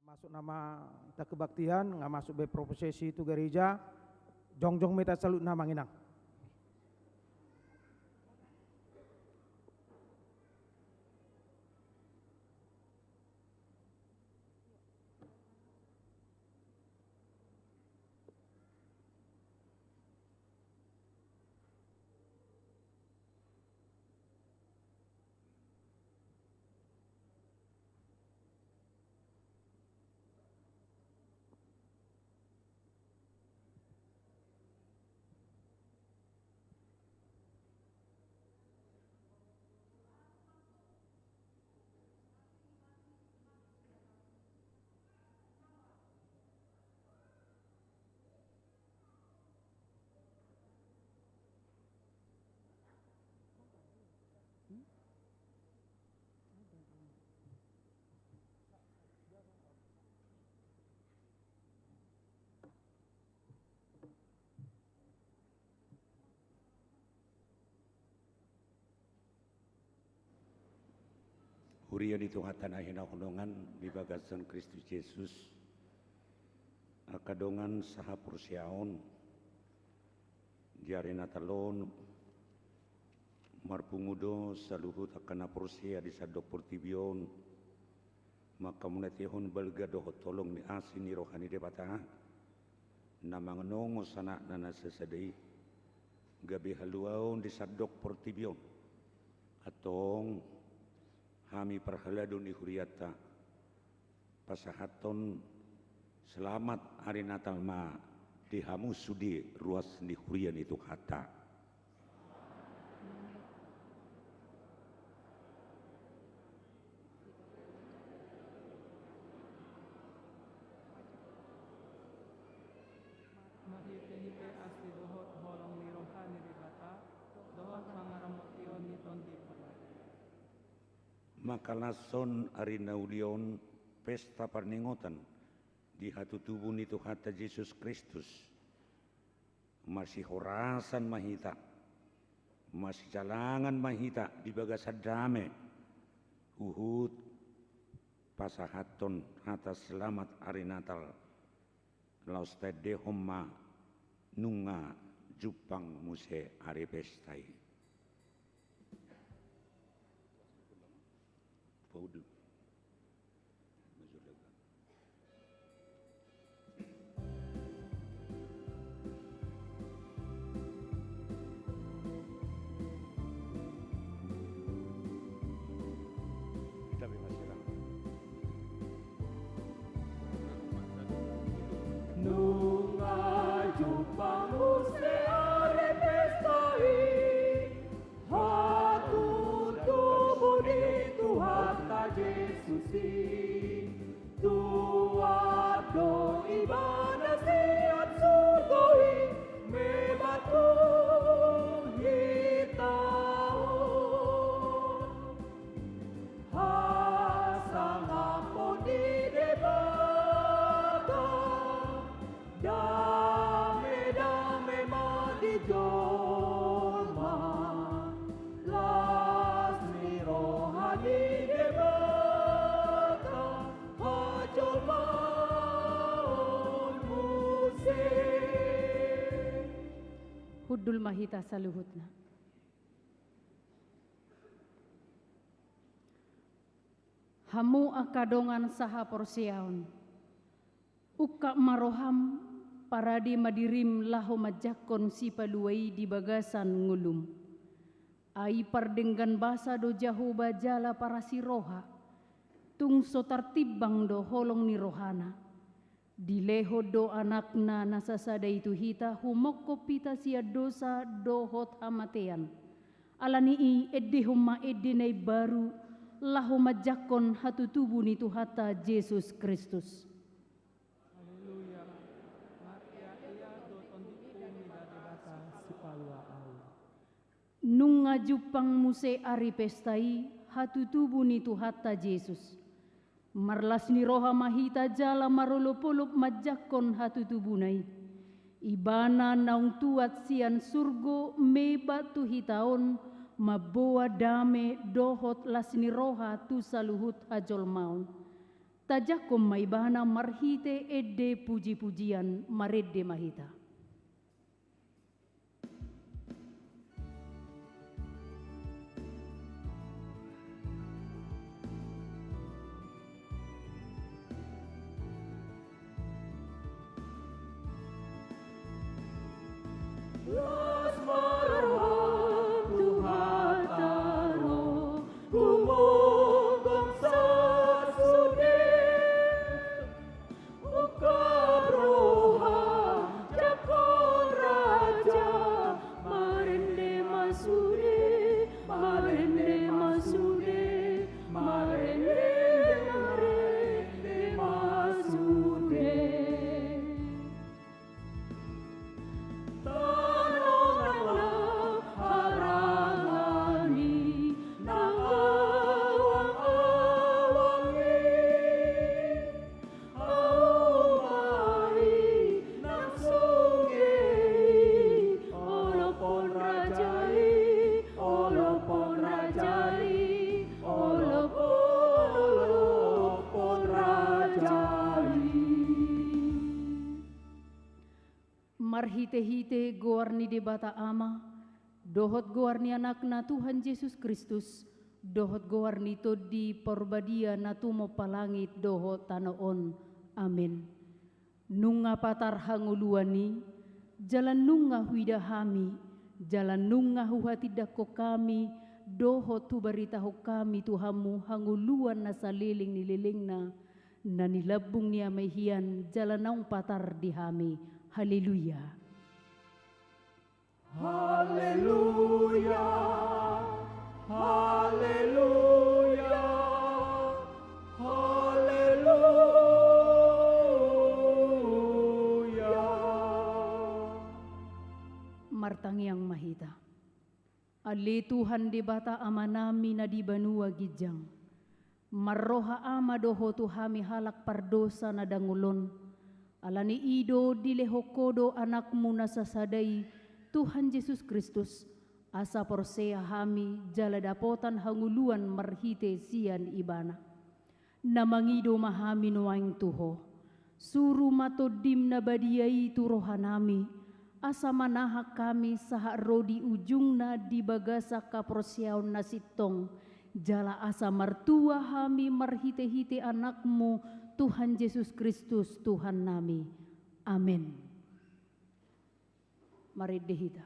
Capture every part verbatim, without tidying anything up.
Masuk nama ta kebaktian, nga masuk be prosesi tu gareja, jongjong ma hita saluhutna amang inang. Huria ni Tuhanta na hinaholongan di bagasan Kristus Jesus, angka dongan sahaporseaon, di ari Natal on marpungu do saluhut angka na porsea di sandok portibi on, mangkamauliatehon balga dohot holong ni asi ni roha ni Debata, na manongos Anakna na sasada i, gabe haluaon di sandok portibi on. Antong, hami parhalado ni hurianta, pasahathon selamat ari Natal ma di hamu sude ruas ni huria ni Tuhanta. Marhitehite asi dohot holong ni roha ni Debata, dohot pangaramotion ni Tondi Pala. Mangkalashon ari na uli on pesta parningotan di hatutubu ni Tuhanta Jesus Kristus. Masihorasan ma hita, masijalangan ma hita di bagasan dame, huhut pasahathon hata selamat ari Natal. Laos taendehon ma nunga jumpang muse ari pesta i. Paudu. Nunga jumpang muse ari pesta i, hatutubu ni Tuhanta Jesus i. Tuat do Ibana sian surgo i, mematuhi hita on. Hasangapon ni Debata, dame, dame ma di jolma. Las ni roha ni Debata, hajolmaon muse. Hundul ma hita saluhutna. Hamu angka dongan sahaporseaon, ungkap ma roham, parade ma dirim laho manjangkon Sipalua i di bagasan ngolum. Ai pardenggan basa do Jahowa jala parasi roha, tung so tartimbang do holong ni rohana. Dilehon do Anakna na sasada i tu hita, humongkop hita sian dosa dohot hamatean. Alani i endehon ma ende na imbaru, laho manjangkon hatutubu ni Tuhanta Jesus Kristus. Haleluya. Marhea ia do Tondiku mida Debata Sipalua ahu. Nunga jumpang muse ari pesta i, hatutubu ni Tuhanta Jesus. Marlas ni roha ma hita jala marolopolop manjangkon hatutubuna i. Ibana naung tuat sian surgo mebat tu hita on, mamboa dame dohot las ni roha tu saluhut hajolmaon. Tajangkon ma Ibana marhite ende puji-pujian, marende ma hita. Las ma roham tu hata roha, gumoghom sasude. Ungkap roha, jangkon raja, marende ma sude, marende ma sude, marende, marende ma sude. Tano nang lam harangani, nang awang-awang i, hauma i nang songon i, olophon raja i, olophon raja i, olophon, olophon raja i. Marhite-hite goar ni Debata Ama, dohot goar ni Anakna Tuhan Jesus Kristus, dohot goar ni Tondi Parbadia na tumompa langit dohot tano on. Amen. Nunga patar hangoluan i, jala nunga huida hami, jala nunga huhatindangkon hami, dohot hubaritahon hami tu hamu hangoluan na saleleng ni lelengna, na nilambung ni Ama i hian jala naung patar di hami. Haleluya. Haleluya. Haleluya. Haleluya. Martangiang ma hita. Ale Tuhan Debata Amanami na di banua ginjang, marroha Ho ma dohot tu hami halak pardosa na dangol on, ala ni i do dilehon Ho do Anakmu na sasada i, Tuhan Jesus Kristus, asa porsea hami jala dapotan hangoluan marhite sian Ibana. Na mangido ma hami nuaeng tu Ho. Suru ma Tondim na badia i tu rohanami, asa manahan hami sahat ro di ujungna di bagasan haporseaon na sintong, jala asa martua hami marhite-hite Anakmu, Tuhan Jesus Kristus, Tuhannami. Amen. Marende hita.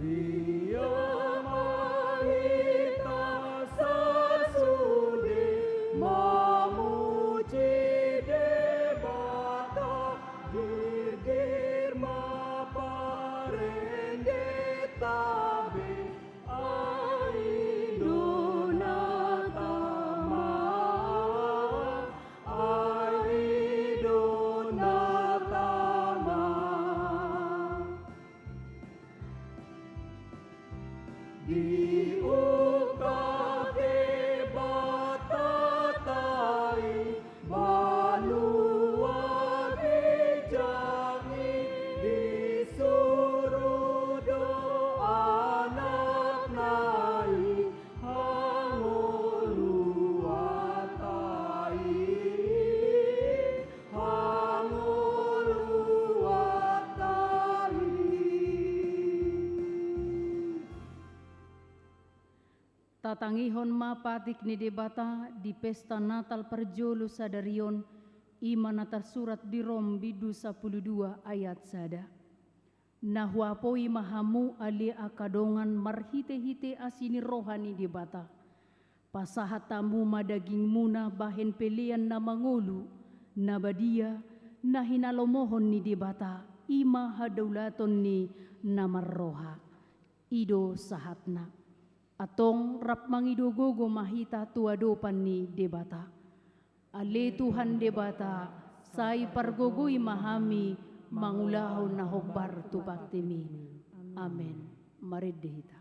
Riang ma hita sasude mamuji Debata, girgir ma parendeta be, ai do na tama, ai do na tama. Diungkap Debatata i banua ginjang i, disuru do Anakna i hangoluanta i, hangoluanta i. Tatangihon ma patik ni Debata di pesta Natal parjolo sadari on, i ma na tarsurat di Rom bindu sampulu dua ayat sada. Na huapoi ma hamu ale angka dongan marhite-hite asi ni roha ni Debata. Pasahat hamu ma dagingmuna bahen pelean na mangolu, na badia, na hinalomohon ni Debata, i ma hadaulaton ni na marroha. I do sahatna. Antong rap mangido gogo ma hita tu adopan ni Debata. Ale Tuhan Debata, sai pargogoi ma hami mangulahon na hombar tu baktiMi. Amen. Marende hita.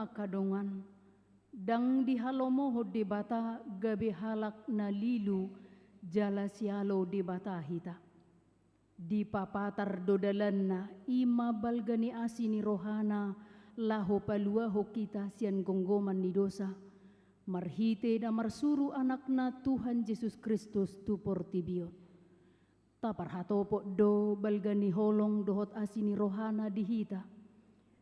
angka dongan, ndang dihalomohon Debata gabe halak na lilu jala sialo Debata hita. Dipapatar do dalanna, i ma balga ni asi ni rohana, laho paluahon hita sian gomgoman ni dosa, marhite na marsuru Anakna Tuhan Jesus Kristus tu portibi on. Taparhatopot do balga ni holong dohot asi ni rohana di hita.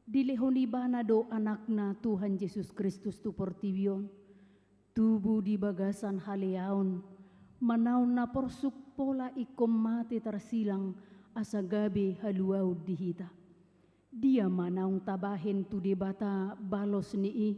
Dilehon Ibana do Anakna Tuhan Jesus Kristus tu portibi on, tubu di bagasan haleaon, manaon na porsuk pola ingkon mate tarsilang asa gabe haluaon di hita. Dia ma naung tabahen tu Debata balos ni i?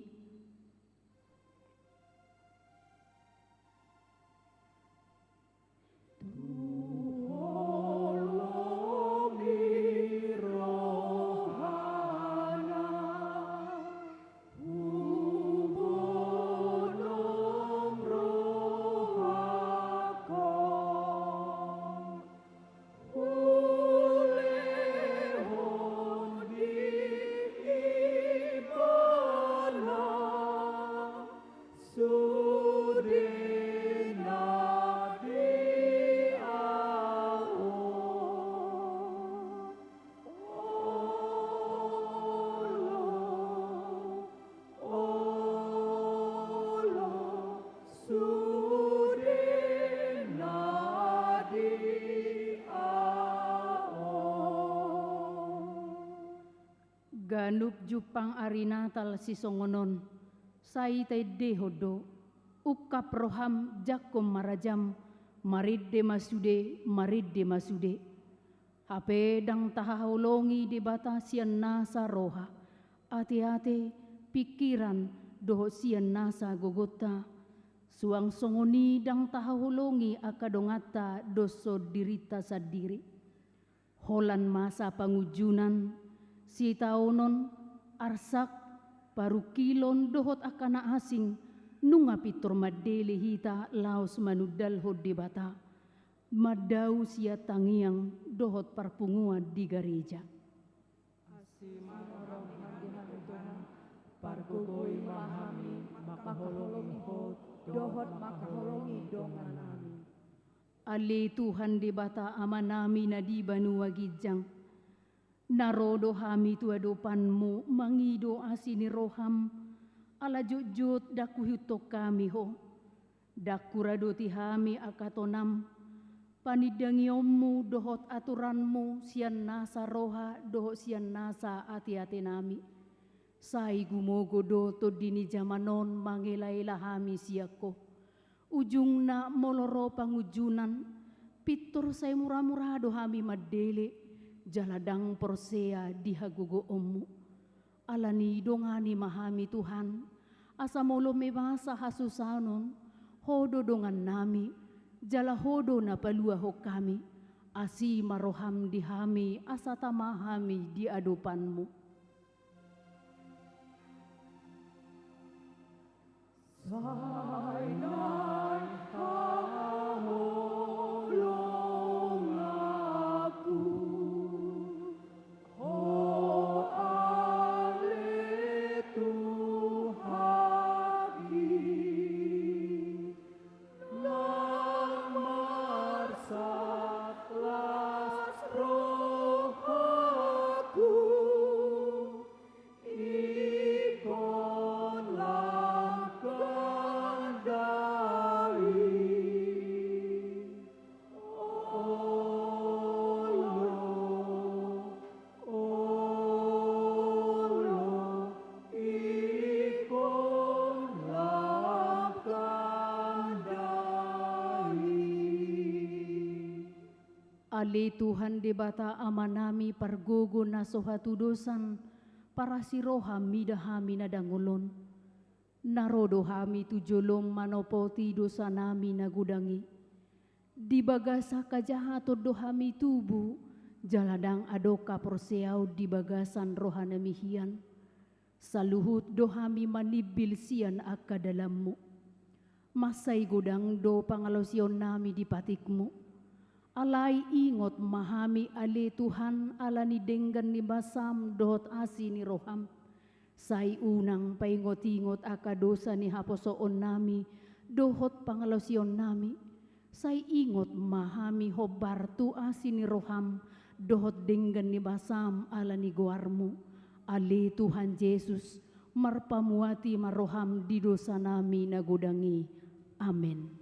Ganup jumpang ari Natal sisongon on, sai taendehon do, ungkap roham jangkon marajam, marende ma sude, marende ma sude. Hape ndang tahaholongi Debata sian nasa roha, ate-ate, pingkiran, dohot sian nasa gogonta. Suang songon i ndang tahaholongi angka donganta doshon dirinta sandiri. Holan masa pangunjunan, sitaonon, arsak, parungkilon dohot angka na asing, nunga pintor mandele hita laos manundalhon Debata, mandao sian tangiang dohot parpunguan di gareja. Asi ma roham di hami Tuhan, pargogoi ma hami mangkaholongi Ho dohot mangkaholongi dongan nami. Ale Tuhan Debata Amanami na di banua ginjang, na ro do hami tu adopanMu mangido asi ni rohaM, ala jotjot ndang huihuthon hami Ho. Ndang huradoti hami angka tonaM, panindangionMu dohot aturanMu sian nasa roha dohot sian nasa ateate nami. Sai gumogo do Tondi ni jaman on mangelaela hami sian Ho. Ujungna molo ro pangunjunan, pintor sai muramura do hami mandele, jala ndang porsea di hagogoonMu. Alani i dongani ma hami Tuhan, asa molo mebasa hasusaon on, Ho do dongan nami, jala Ho do na paluahon hami, asi ma rohaM di hami asa tama hami di adopanMu. Sai naeng haholonganku, Ho ale Tuhanki, nang marsak las rohaku. Ingkon lam gandai. Olo, olo, ingkon lam gandai. Ale Tuhan Debata Amanami pargogo na so hatudosan, parasi roha mida hami na dangol on. Na ro do hami tu jolom manopoti dosanami na godang i. Di bagasan hajahaton do hami tubu, jala ndang adong haporseaon di bagasan rohanami hian. Saluhut do hami manimbil sian angka dalanMu. Mansai godang do pangalaosionnami di patikMu. Alai ingot ma hami ale Tuhan ala ni denggan ni basaM dohot asi ni rohaM. Sai unang paingot-ingot angka dosa ni haposoonnami dohot pangalaosionnami. Sai ingot ma hami hombar tu asi ni roham dohot denggan ni basam ala ni goarmu. Ale Tuhan Jesus, marpamuati ma roham di dosanami na godang i. Amen.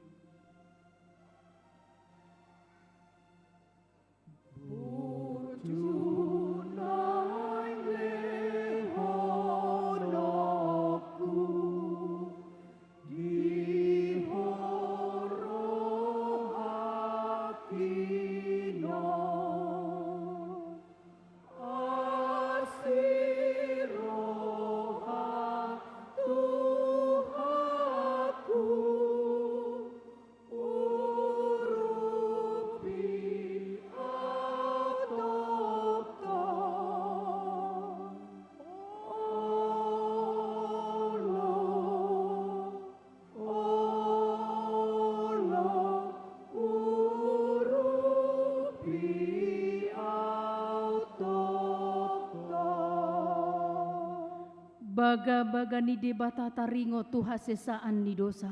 Bagabaga ni Debata taringot tu hasesaan ni dosa.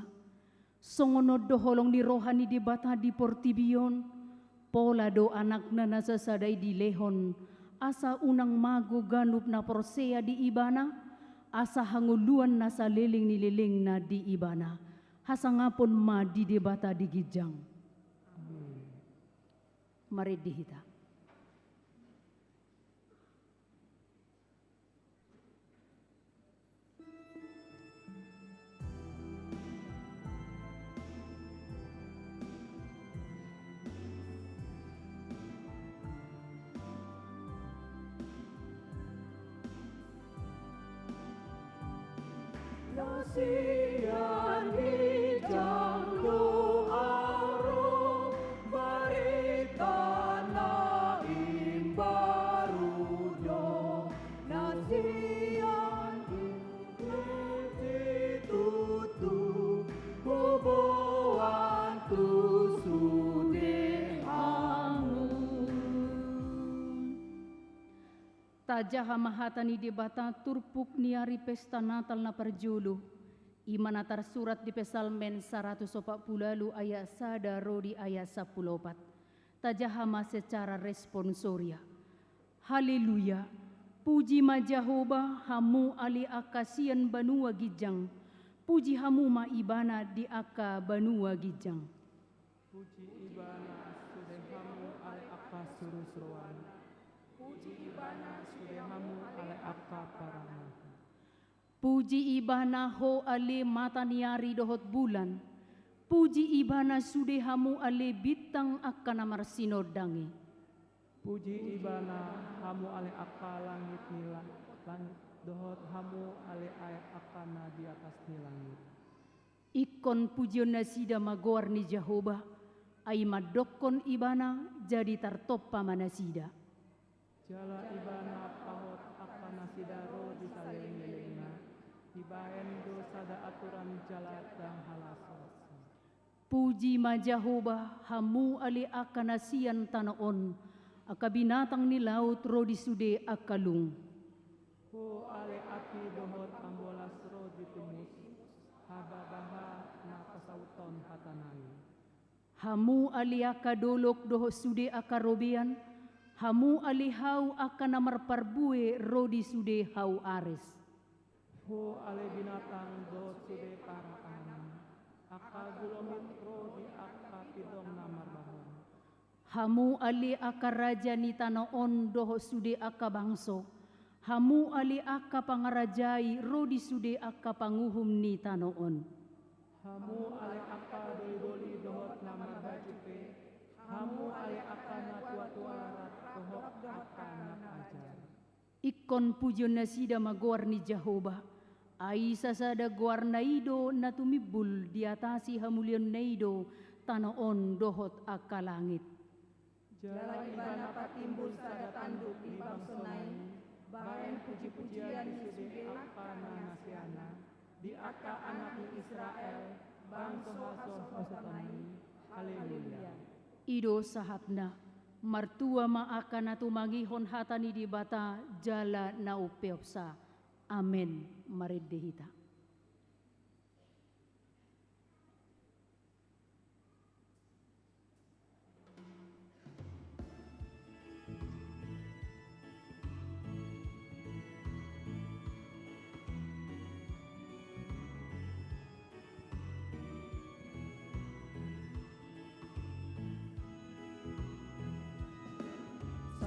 Songon on do holong ni roha ni Debata di portibi on, pola do Anakna na sasada i dilehon, asa unang mago ganup na porsea di Ibana, asa hangoluan na saleleng ni lelengna di Ibana. Hasangapon ma di Debata di ginjang. Amen. Marende hita. Na sian ginjang do au ro, barita na imbaru do. Na sian ginjang situtu huboan tu sude hamu. Tajaha ma hata ni Debata turpuk ni ari pesta Natal na parjolo, i ma na tarsurat di Psalmen saratus opat pulu ualu ayat sada ro di ayat sampulu opat. Tajaha ma secara responsoria. Haleluya. Puji ma Jahowa, hamu ale angka sian banua ginjang. Puji hamu ma Ibana di angka banua ginjang. Puji Ibana sude hamu ale angka surusuruan. Puji Ibana sude hamu ale angka parange. Puji Ibana ho ale mata ni ari dohot bulan. Puji Ibana sude hamu ale bintang angka na marsinondang i. Puji Ibana hamu ale angka langit ni la-, langit, dohot hamu ale a-, angka na di atas ni langit. Ingkon pujion nasida ma goar ni Jahowa, ai mandokkon Ibana jadi tartompa ma nasida. Jala Ibana pahot angka nasida ro di saleleng-lelengna, dibaen do sada aturan jala ndang halas-las. Puji ma Jahowa, hamu ale angka na sian tano on, angka binatang ni laut ro di sude angka lung. Ho ale api dohot ambolas ro di timus, hababaha na pasauthon hata nami. Hamu ale angka dolok dohot sude angka robean, hamu ale hau angka na marparbue ro di sude hau Ares. Ho ale binatang dohot sude paranan, angka gulomit ro di angka pidong na marbahon. Hamu ale angka raja ni tano on dohot sude angka bangso, hamu ale angka pangarajai ro di sude angka panguhum ni tano on. Hamu ale angka doli-doli dohot na marbaju pe, hamu ale angka na tua-tua rap dohot angka na pajar. Ingkon pujion nasida ma goar ni Jahowa, ai sasada goarna i do na tumimbul, diatasi hamulionna i do tano on dohot angka langit. Jala Ibana patimbul sada tanduk di bangsona i, baen puji-pujian di sude angka na naseanna, di angka anak ni Israel, bangso hasohotanna i. Haleluya. I do sahatna, martua ma angka na tumangihon hata ni Debata jala na umpeopsa. Amen. Marende hita.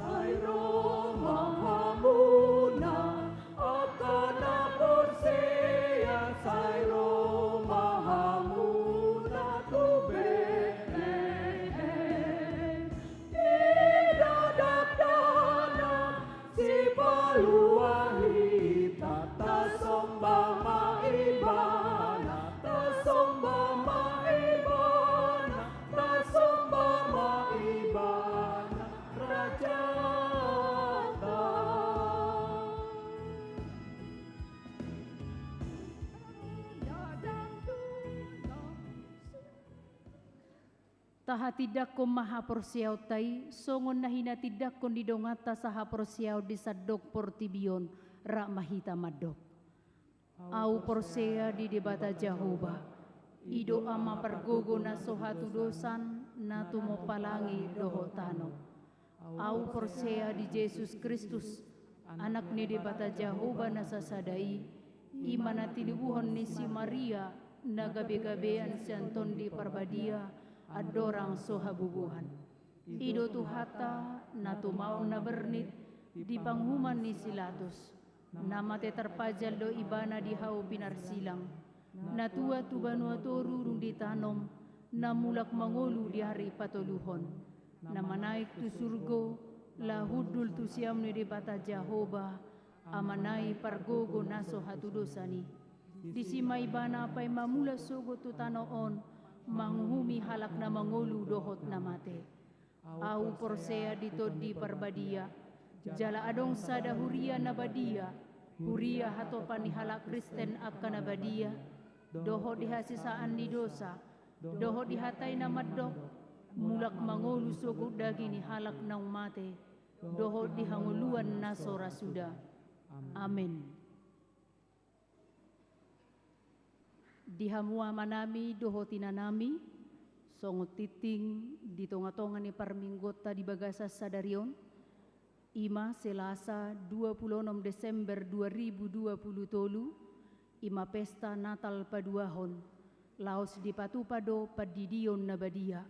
Sai ro ma hamuna angka na porsea, sai ro ma hamuna tu Betlehem. Ida dakdanak Sipalua hita, tasomba ma Ibana, tasomba ma Ibana, tasomba ma Ibana, Rajanta. Tahatindangkon ma haporseaonta i, songon na hinatindangkon ni donganta sahaporseaon di sandok portibi on, rap ma hita mandok. Ahu porsea di Debata Jahowa, i do Ama pargogo na so hatudosan, na tumompa langit dohot tano. Ahu porsea di Jesus Kristus, Anak ni Debata Jahowa na sasada i, i ma na tinubuhon ni si Maria, na gabegabean sian Tondi Parbadia, andorang so habubuhan. I do Tuhanta, na tumaon na bernit, di panguhuman ni si Latus, na mate tarpajal do Ibana di hau pinarsilang, na tuat tu banua toru dung ditanom, na mulak mangolu di ari patoluhon, na manaek tu surgo, laho hundul tu siamun ni Debata Jahowa, Amana i pargogo na so hatudosan i. Disi ma Ibana paima mulak sogot tu tano on, manguhumi halak na mangolu dohot na mate. Ahu porsea di Tondi Parbadia, jala adong sada huria na badia, huria hatopan ni halak Kristen angka na badia, dohot di hasesaan ni dosa, dohot di hata i na mandok, mulak mangolu sogot daging ni halak naung mate, dohot di hangoluan na so ra suda. Amen. Di hamu amanami dohot inanami, songon tingting di tongatonga ni parmingguonta di bagasan sadari on, i ma Selasa dua pulu onom Desember dua ribu dua pulu tolu, i ma pesta Natal paduahon, laos dipatupa do pandidion na badia.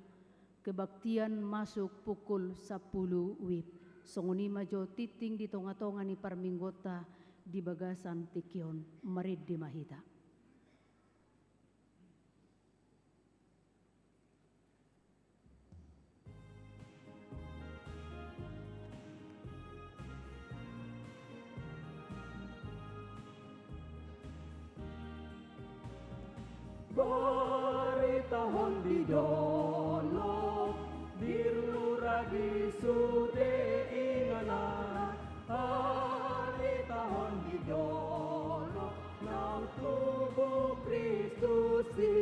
Kebaktian masuk pukul sampulu wib. Songon i ma jo tingting di tongatonga ni parmingguonta di bagasan tingki on. Marende ma hita. Baritahon di dolok, di rura di sude inganan. Baritahon di dolok, naung tubu Kristus i.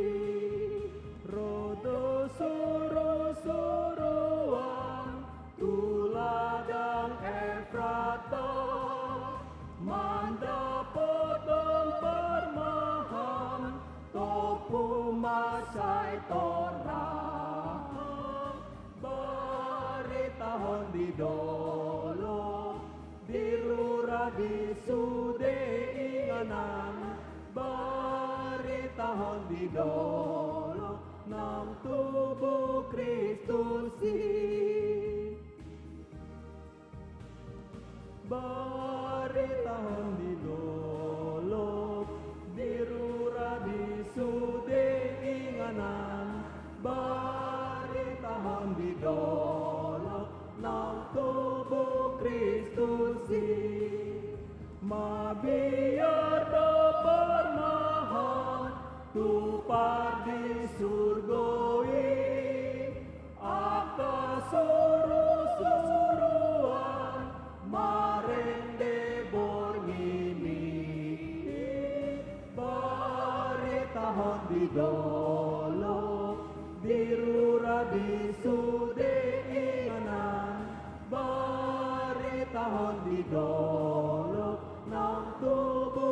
Ro do surusuruan tu ladang Efrata, mandapothon parmahan, tompu ma sai torang. Baritahon di dolok, di rura di sude inganan. Baritahon di dolok, naung tubu Kristus i. Baritahon di dolok, di rura di sude inganan. Baritahon di dolok, naung tubu Kristus i. Mabiar do parmahan tu pardisurgo i. Angka surusuruan marende borngin i. Baritahon di dolok, di rura di sude inganan. Baritahon di dolok, naung tubu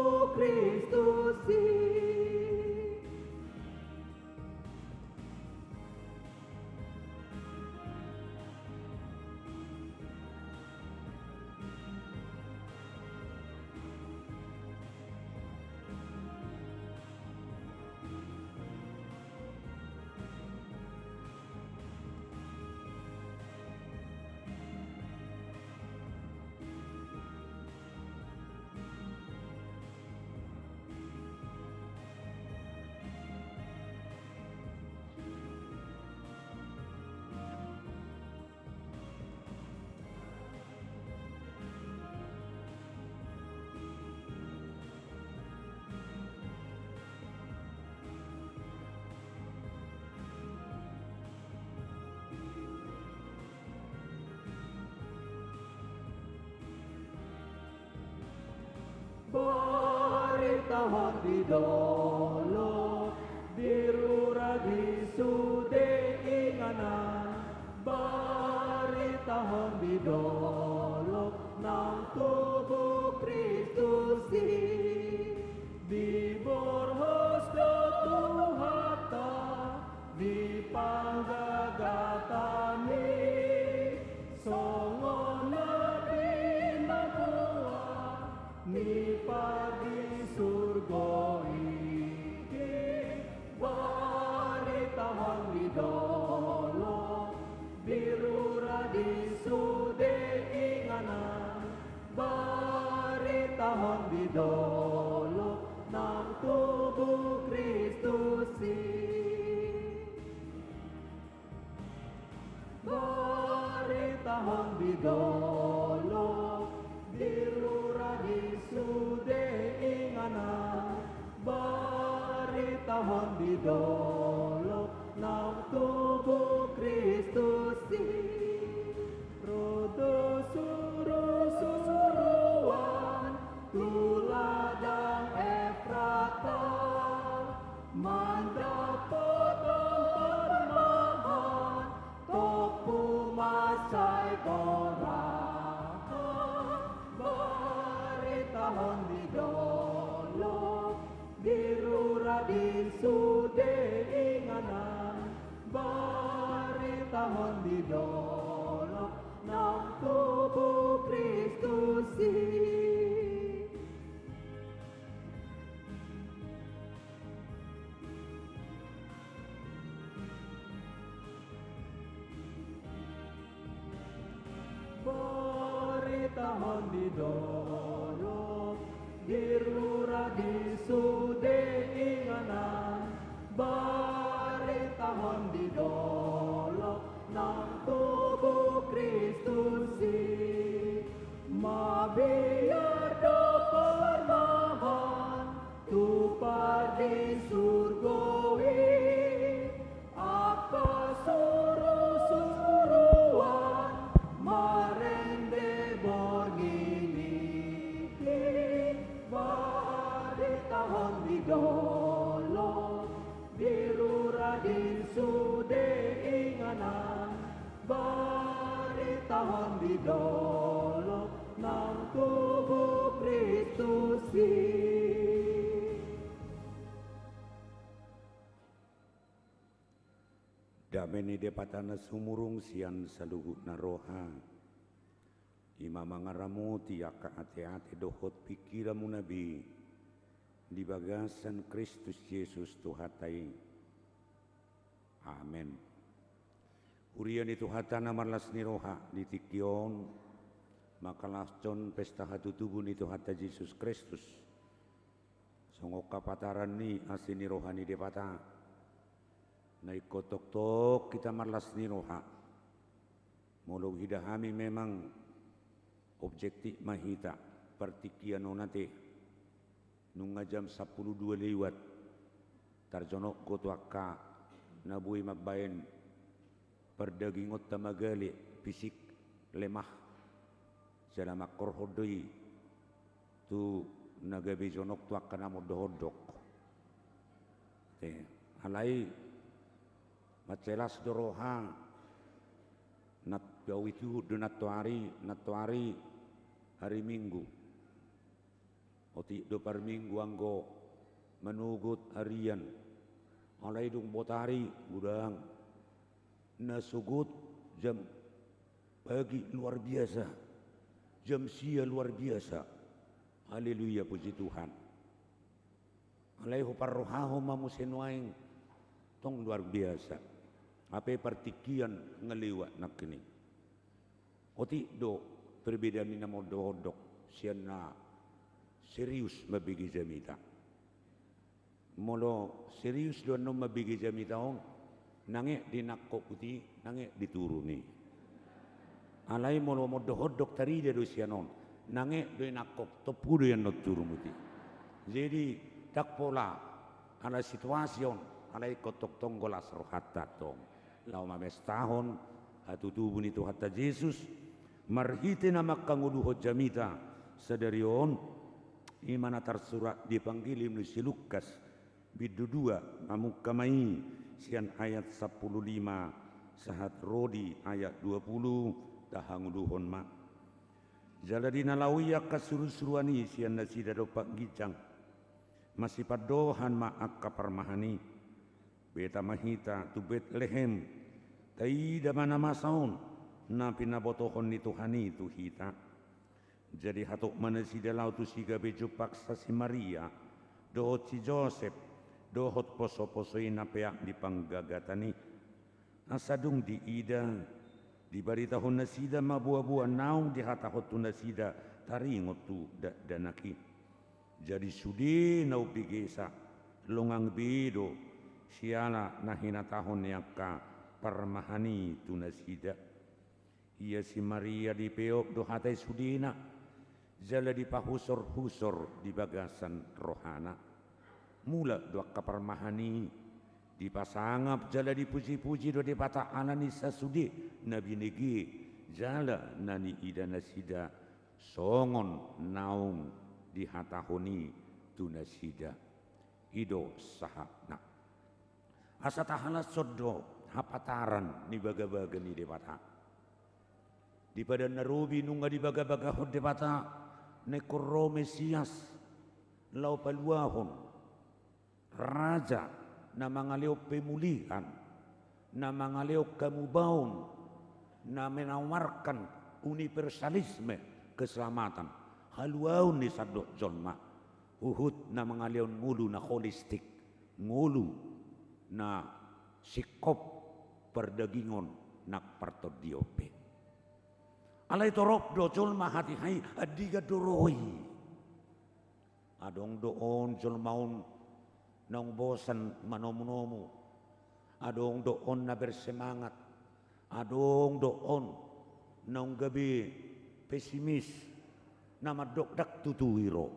Baritahon di dolok, di rura, di sude inganan, baritahon di dolok, naung tubu Kristus i. Diborhos do Tuhanta di panggagatami, songon na binaboa ni pardisurgo i. Baritahon di dolok, di rura, di sude inganan, baritahon di dolok, naung tubu Kristus i. Baritahon di dolok, di rura, di sude inganan, baritahon di dolok, naung tubu Kristus i. Ro do surusuruan tu ladang Efrata, mandapothon parmahan, tompu mansai borhat. Baritahon di dolok, di rura, di sude inganan, baritahon di dolok, naung tubu Kristus i. Baritahon di dolok, di rura, di sude inganan, baritahon di dolok, naung tubu Kristus i. Mabiar do parmahan tu pardisurgo i, angka surusuruan marende borngin i. Baritahon di dolok, di rura, di sude inganan, baritahon di dolok, naung tubu Kristus i. Dame ni Debata na sumurung sian saluhutna roha, i ma mangaramoti angka ateate dohot pingkiranmuna be di bagasan Kristus Jesus Tuhanta i. Amen. Huria ni Tuhanta na marlas ni roha, di tingki on mangkalashon pesta hatutubu ni Tuhanta Jesus Kristus, songon hapataran ni asi ni roha ni Debata, na ingkon tongtong hita marlas ni roha. Molo huida hami memang objektif ma hita partingkian on ate. Nunga jam sampulu dua lewat, tarjonok do tu angka na boi mambaen pardagingonta magale, fisik lemah, jala mangkorhon do i tu na gabe jonok tu angka na mondokondok. Te, alai mansai las do roha, na, au ituhut do nantoari, nantoari hari Minggu. Otik do parminggu anggo manogot harian, alai dung botari godang. Na sogot jam pagi luar biasa, jam sia luar biasa. Haleluya, puji Tuhan. Alai huparrohahon ma muse nuaeng, tong luar biasa. Hape partingkian nga lewat nangkin i. Otik do perbedaan ni na mondokondok sian na serius mambege jamita. Molo serius do annon mambege jamita on, nangek do i nangkok buti, nangek do i turun i. Alai molo mondokondok tarida do sian on, nangek do i nangkok, tompu do i annon turun buti. Jadi, ndang pola ala situasi on, alai ingkon tongtong las rohanta tong laho mamestahon hatutubu ni Tuhanta Jesus, marhite na mangkangoluhon jamita sadari on, I ma na tarsurat di Evangelium ni si Lukas, bindu dua, mamungka ma i sian ayat sampulu lima sahat ro di ayat dua pulu, tahangoluhon ma. Jala di na laho i angka surusuruan i sian nasida dompak ginjang, masipandohan ma angka parmahan i: Beta ma hita tu Betlehem, taida ma na masa on, na pinabotohon ni Tuhan i tu hita. Jadi hatop ma nasida laho tusi gabe jumpang si Maria dohot si Josep dohot posoposo i na peak di panggagatan i. Asa dung diida, dibaritahon nasida ma boaboa naung dihatahon tu nasida taringot tu dakdanak i. Jadi sude na umbegesa, longang be do siala na hinatahon ni angka parmahan i tu nasida. Ia si Maria dipeop do hata i sudena, jala dipahusorhusor di bagasan rohana. Mulak do angka parmahan i, dipasangap jala dipujipuji do Debata ala ni sasude na binege jala na niida nasida, songon naung dihatahon i tu nasida. I do sahatna. Asa tahalashon do hapataran ni bagabaga ni Debata. Di Padan na Robi nunga dibagabagahon Debata na ingkon ro Mesias, laho paluahon, raja na mangalehon pemulihan, na mangalehon hamubaon, na menawarkan universalisme keselamatan, haluaon ni sandok jolma, huhut na mangalehon ngolu na holistik, ngolu na singkop pardagingon nang partondionpe. Alai torop do jolma hatiha i, andigan do ro i. Adong do on jolma on naung bosan manomunomu. Adong do on na bersemangat. Adong do on naung gabe pesimis, na mandok ndang tutu i ro.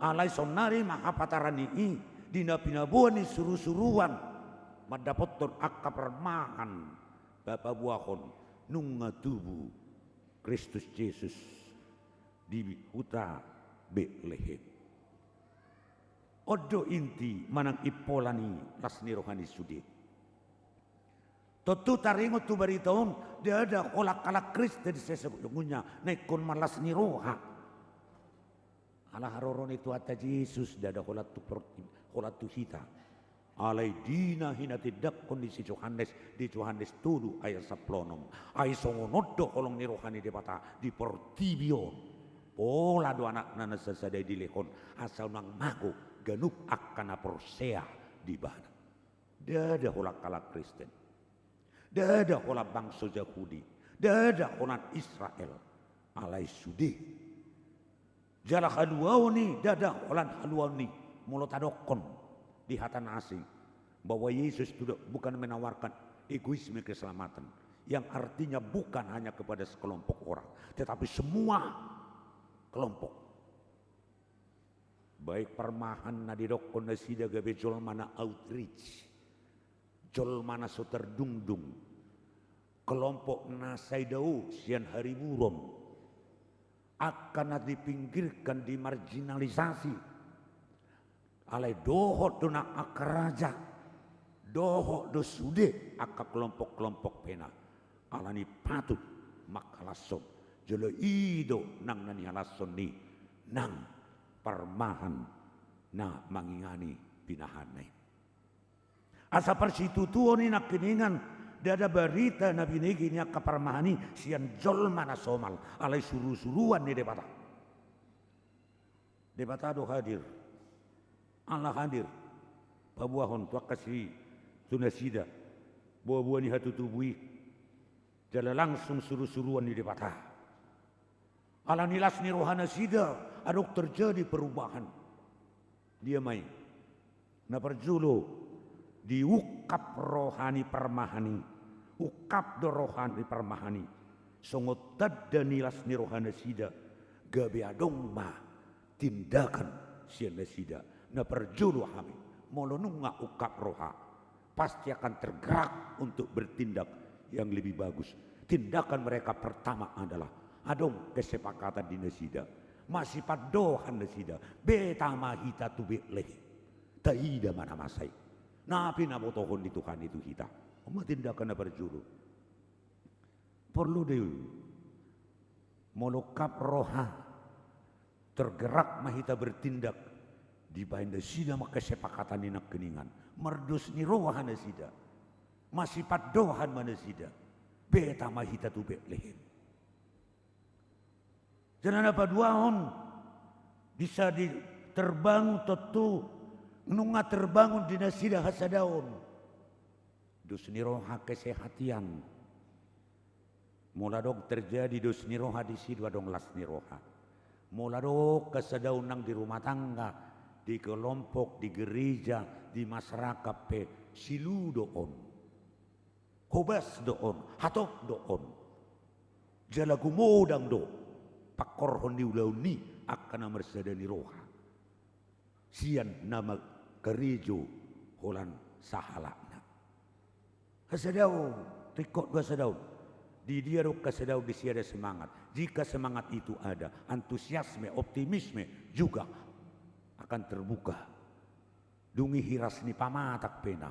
Alai saonnari ma hapataran ni i, di na pinaboa ni surusuruan mandapothon angka parmahan, paboahon nunga tubu Kristus Jesus di huta Betlehem. On do inti manang impola ni las ni roha ni sude. Tontu taringot tu barita on, ndada holan halak Kristen sesungguhnya na ingkon marlas ni roha. Ala haroro ni Tuhanta Jesus, ndada holan tu por-, holan tu hita. Alai di na hinatindangkon ni si Johannes, di Johannes tolu ayat sampulu onom. Ai songon on do holong ni roha ni Debata di portibi on. Pola do Anakna na sasada i dilehon, asa unang mago ganup angka na porsea di Ibana. Ndada holan halak Kristen. Ndada holan bangso Jahudi. Ndada holan Israel. Alai sude. Jala haluaon i ndada holan haluaon i, molo tadokkon di hata na asing, bahwa Yesus tidak, bukan menawarkan egoisme keselamatan, yang artinya bukan hanya kepada sekelompok orang, tetapi semua kelompok. Baik parmahan na didokkon nasida gabe jolma na outreach, jolma na so tardungdung, kelompok na sai dao sian hariburon, angka na dipinggirkan, dimarginalisasi, alai dohot do nang angka raja, dohot do sude angka kelompok-kelompok pe na. Alani patut manghalashon, jolo i do nang na nihalashon ni nang parmahan na mangingani pinahanna i. Asa parsitutuon i nangkiningan, ndada barita na binege ni angka parmahan i sian jolma na somal, alai surusuruan ni Debata. Debata do hadir. Allah hadir. Paboahon tu angka si, tu nasida boaboa ni hatutubu i. Jala langsung surusuruan ni Debata. Alani las ni rohanasida, adong terjadi perubahan. Dia ma i? Na parjolo, diungkap roha ni parmahan i. Ungkap do roha ni parmahan i. Songon tanda ni las ni rohanasida, gabe adong ma tindakan sian nasida. Na parjolo hami, molo nunga ungkap roha, pasti akan tergerak untuk bertindak yang lebih bagus. Tindakan mereka pertama adalah adong kesepakatan di nasida. Masipandohan nasida, beta ma hita tu Betlehem. Taida ma na masa i. Na pinabotohon ni Tuhan i tu hita. On ma tindakan na parjolo. Porlu do i. Molo rap roha, tergerak ma hita bertindak, dibahen nasida ma kesepakatan i nangkiningan. Mardos ni roha nasida. Masipandohan ma nasida. Beta ma hita tu Betlehem. Jala na paduahon, bisa di, terbangun tontu, nunga terbangun di nasida hasadaon. Dos ni roha, kesehatian. Molo adong terjadi dos ni roha, disi do adong las ni roha. Molo adong hasadaon nang di rumah tangga, di kelompok, di gereja, di masyarakat pe, silu do on. Hobas do on, hatop do on. Jala gumodang do pangkorhon ni ulaon i angka na marsada ni roha sian na mangkarejo holan sahalakna. Hasadaon, ringkot do hasadaon. Di dia do hasadaon, disi ada semangat. Jika semangat itu ada, antusiasme, optimisme juga akan terbuka. Dung i hiras ni pamatak pe na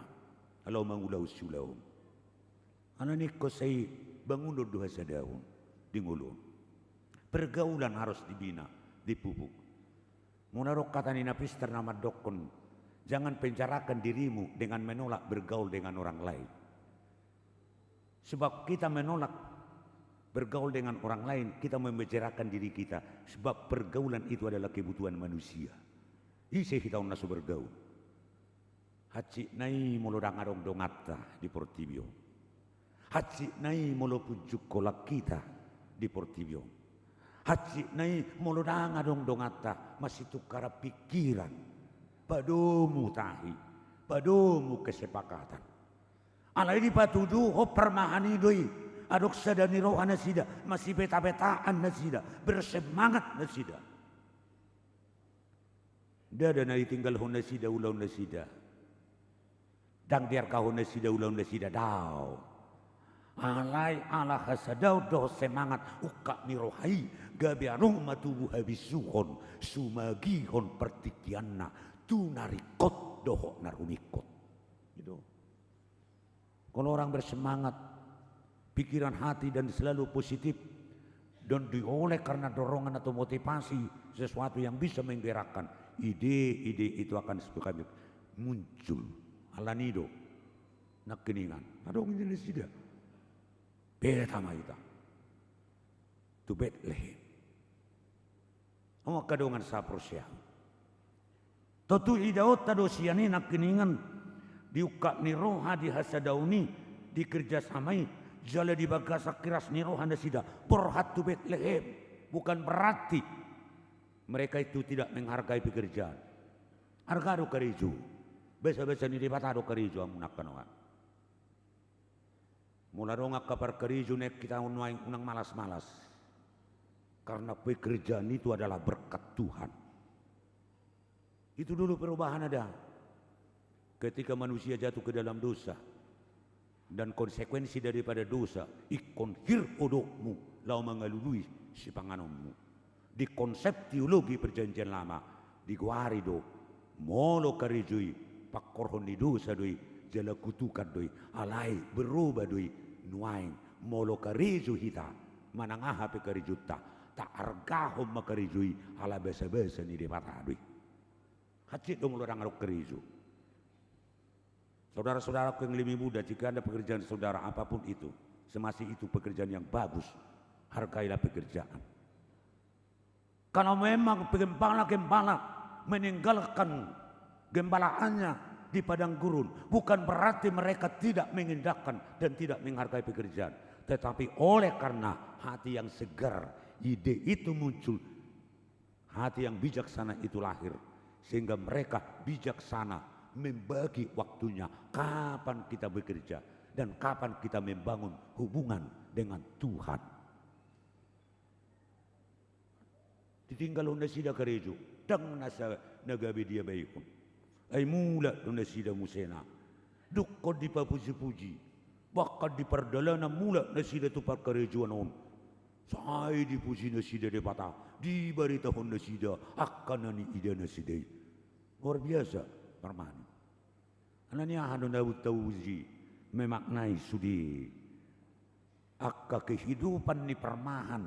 laho mangulahon siulaon. Alani ingkon sai bangunon do hasadaon di ngolu on. Pergaulan harus dibina, dipupuk. Molo adong hata ni na pintar na mandokkon, jangan penjarakan dirimu dengan menolak bergaul dengan orang lain. Sebab kita menolak bergaul dengan orang lain, kita memenjarakan diri kita. Sebab pergaulan itu adalah kebutuhan manusia. Ise hita on na so bergaul? Hansit nai molo ndang adong donganta di portibi on. Hansit nai molo punjung holan hita di portibi on. Hansit nai molo ndang adong donganta, masitukaran pikiran, padomu tahi, padomu kesepakatan. Alai dipatuduhon parmahan i do i, adong sada ni roha nasida, masibetabetaan nasida, bersemangat nasida. Ndada na ditinggalhon nasida ulaon nasida. Ndang diargahon nasida ulaon nasida, daong. Alai ala hasadaon dohot semangat ungkap ni roha i, gabe adong ma tubu habisuhon, sumagihon partingkianna tu na ringkot dohot na rumingkot. Gitu. Kalau orang bersemangat, pikiran, hati, dan selalu positif, dan dioleh karena dorongan atau motivasi sesuatu yang bisa menggerakkan, ide-ide itu akan muncul. Alani do nangkiningan adong ide nasida. Beta ma hita tu Betlehem. Angka dongan sahaporseaon, tontu idaonta do sian i nangkiningan, di ungkap ni roha, di hasadaon i, di kerjasama i, jala di bagasan hiras ni roha nasida borhat tu Betlehem. Bukan berarti mereka itu tidak menghargai pekerjaan. Arga do karejo. Basabasa ni Debata do karejo, hamu angka dongan. Molo adong angka parkarejo na hita on nuaeng, unang malas-malas. Karena pekerjaan itu adalah berkat Tuhan. Itu dulu perubahan ada. Ketika manusia jatuh ke dalam dosa dan konsekuensi daripada dosa, ingkon hir odopmu laho mangalului sipanganonmu. Di konsep teologi Perjanjian Lama, digoari do, molo karejo i, pangkorhon ni dosa do i, jala kutukan do i, alai berubah do i nuaeng, molo karejo hita, manang aha pe karejonta, taargahon ma karejo i, ala basabasa ni Debata do i. Hansit do molo ndang adong karejo. Saudara-saudaraku yang lebih muda, jika ada pekerjaan saudara, apapun itu, semasih itu pekerjaan yang bagus, hargailah pekerjaan. Kalau memang gembala-gembala meninggalkan gembalaannya di padang gurun, bukan berarti mereka tidak mengindahkan dan tidak menghargai pekerjaan. Tetapi oleh karena hati yang segar, ide itu muncul, hati yang bijaksana itu lahir, sehingga mereka bijaksana membagi waktunya, kapan kita bekerja dan kapan kita membangun hubungan dengan Tuhan. Ditinggalhon nasida karejo, ndang na sa-, na gabe diabaihon. Ai mulak do nasida musena. Dungkon dipapuji-puji. Bahkan di pardalanan mulak nasida tu parkarejoan on, Sai dipuji nasida Debata, dibaritahon nasida angka na niida nasida i. Luar biasa, parmani. Alani aha do na tapuji, memaknai sude angka kehidupan ni parmahan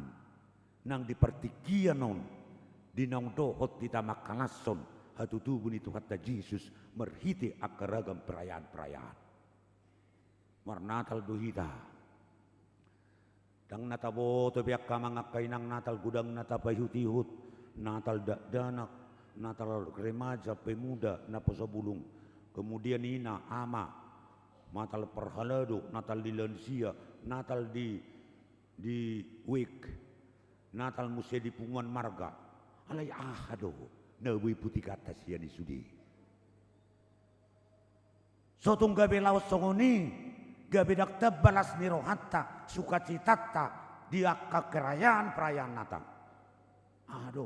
nang di partingkian on, di naung dohot hita mangkalashon hatutubu ni Tuhanta Jesus marhite angka ragam perayaan-perayaan. Marnatal do hita. Ndang na taboto be angka amang angka inang Natal godang na tapaihut-ihut, Natal dakdanak, Natal remaja, pemuda, naposobulung, kemudian ina, ama, Natal parhalado, Natal di lansia, Natal di, di wake, Natal muse di punguan marga. Alai aha do na boi putikanta sian i sude? So tung gabe laos songon i, gabe ndang tamba las ni rohanta, sukacitanta di angka perayaan-perayaan Natal. Aha do?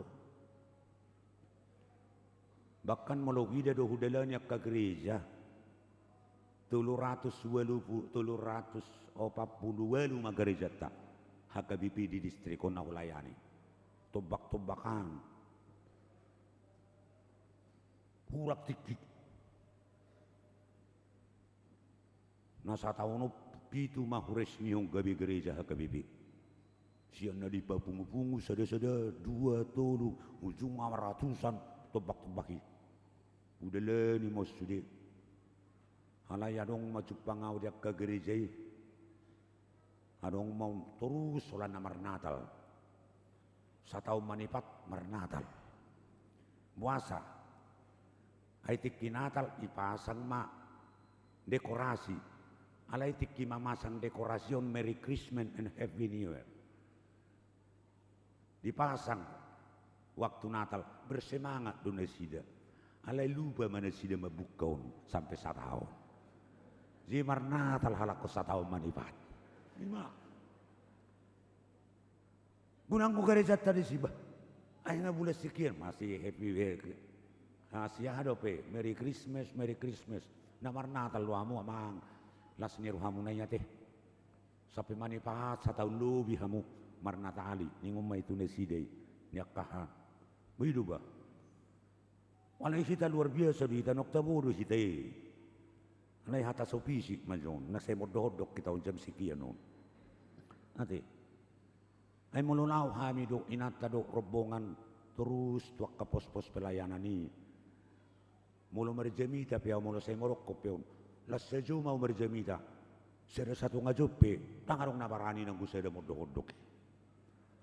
Bahkan molo huida do hudalani angka gereja, tolu ratus ualu pu-, tolu ratus opat pulu ualu ma gerejanta H K B P di distrik on na hulayani. Tombak-tombakan. Hurang tingki. Na sataon on pitu ma huresmihon gabe gereja H K B P. Sian na dipapungu-pungu sada-sada, dua, tolu, ujungna ma ratusan tombak-tombak i. Hudalani ma on sude. Alai adong ma jumpang au di angka gereja i. Adong ma on torus holan na marnatal. Sataon manipat marnatal. Boasa? Ai tingki Natal ipasang ma dekorasi. Alai tingki mamasang dekorasi on Merry Christmas and Happy New Year. Dipasang waktu Natal, bersemangat do nasida. Alai lupa ma nasida mambuka on sampe sataon. Jadi marnatal halak on sataon manipat. Ima. Godang do gerejanta disi bah. Ai na bulan sekian masih happy, happy. Masih aha dope, Merry Christmas, Merry Christmas. Na marnatal do hamu amang. Las ni rohamuna i ate. Sampe manipat sataon lobi hamu marnatali, ningon ma i tu nasida i, ni angka aha. Boi do bah. Alai hita luar biasa do hita, ndang tabo do hita i. Alai hata so fisik ma jo on, na sai mondok-ondok hita on jam sekian on. Ate. Ai molo laho hami dohot inanta dohot rombongan torus tu angka pos-pos pelayanan i. Molo marjamita pe au, molo sai marokkop pe on, las sajo ma au marjamita. Sada satonga jom pe, ndang adong na barani nanggo sada mondok-ondok i.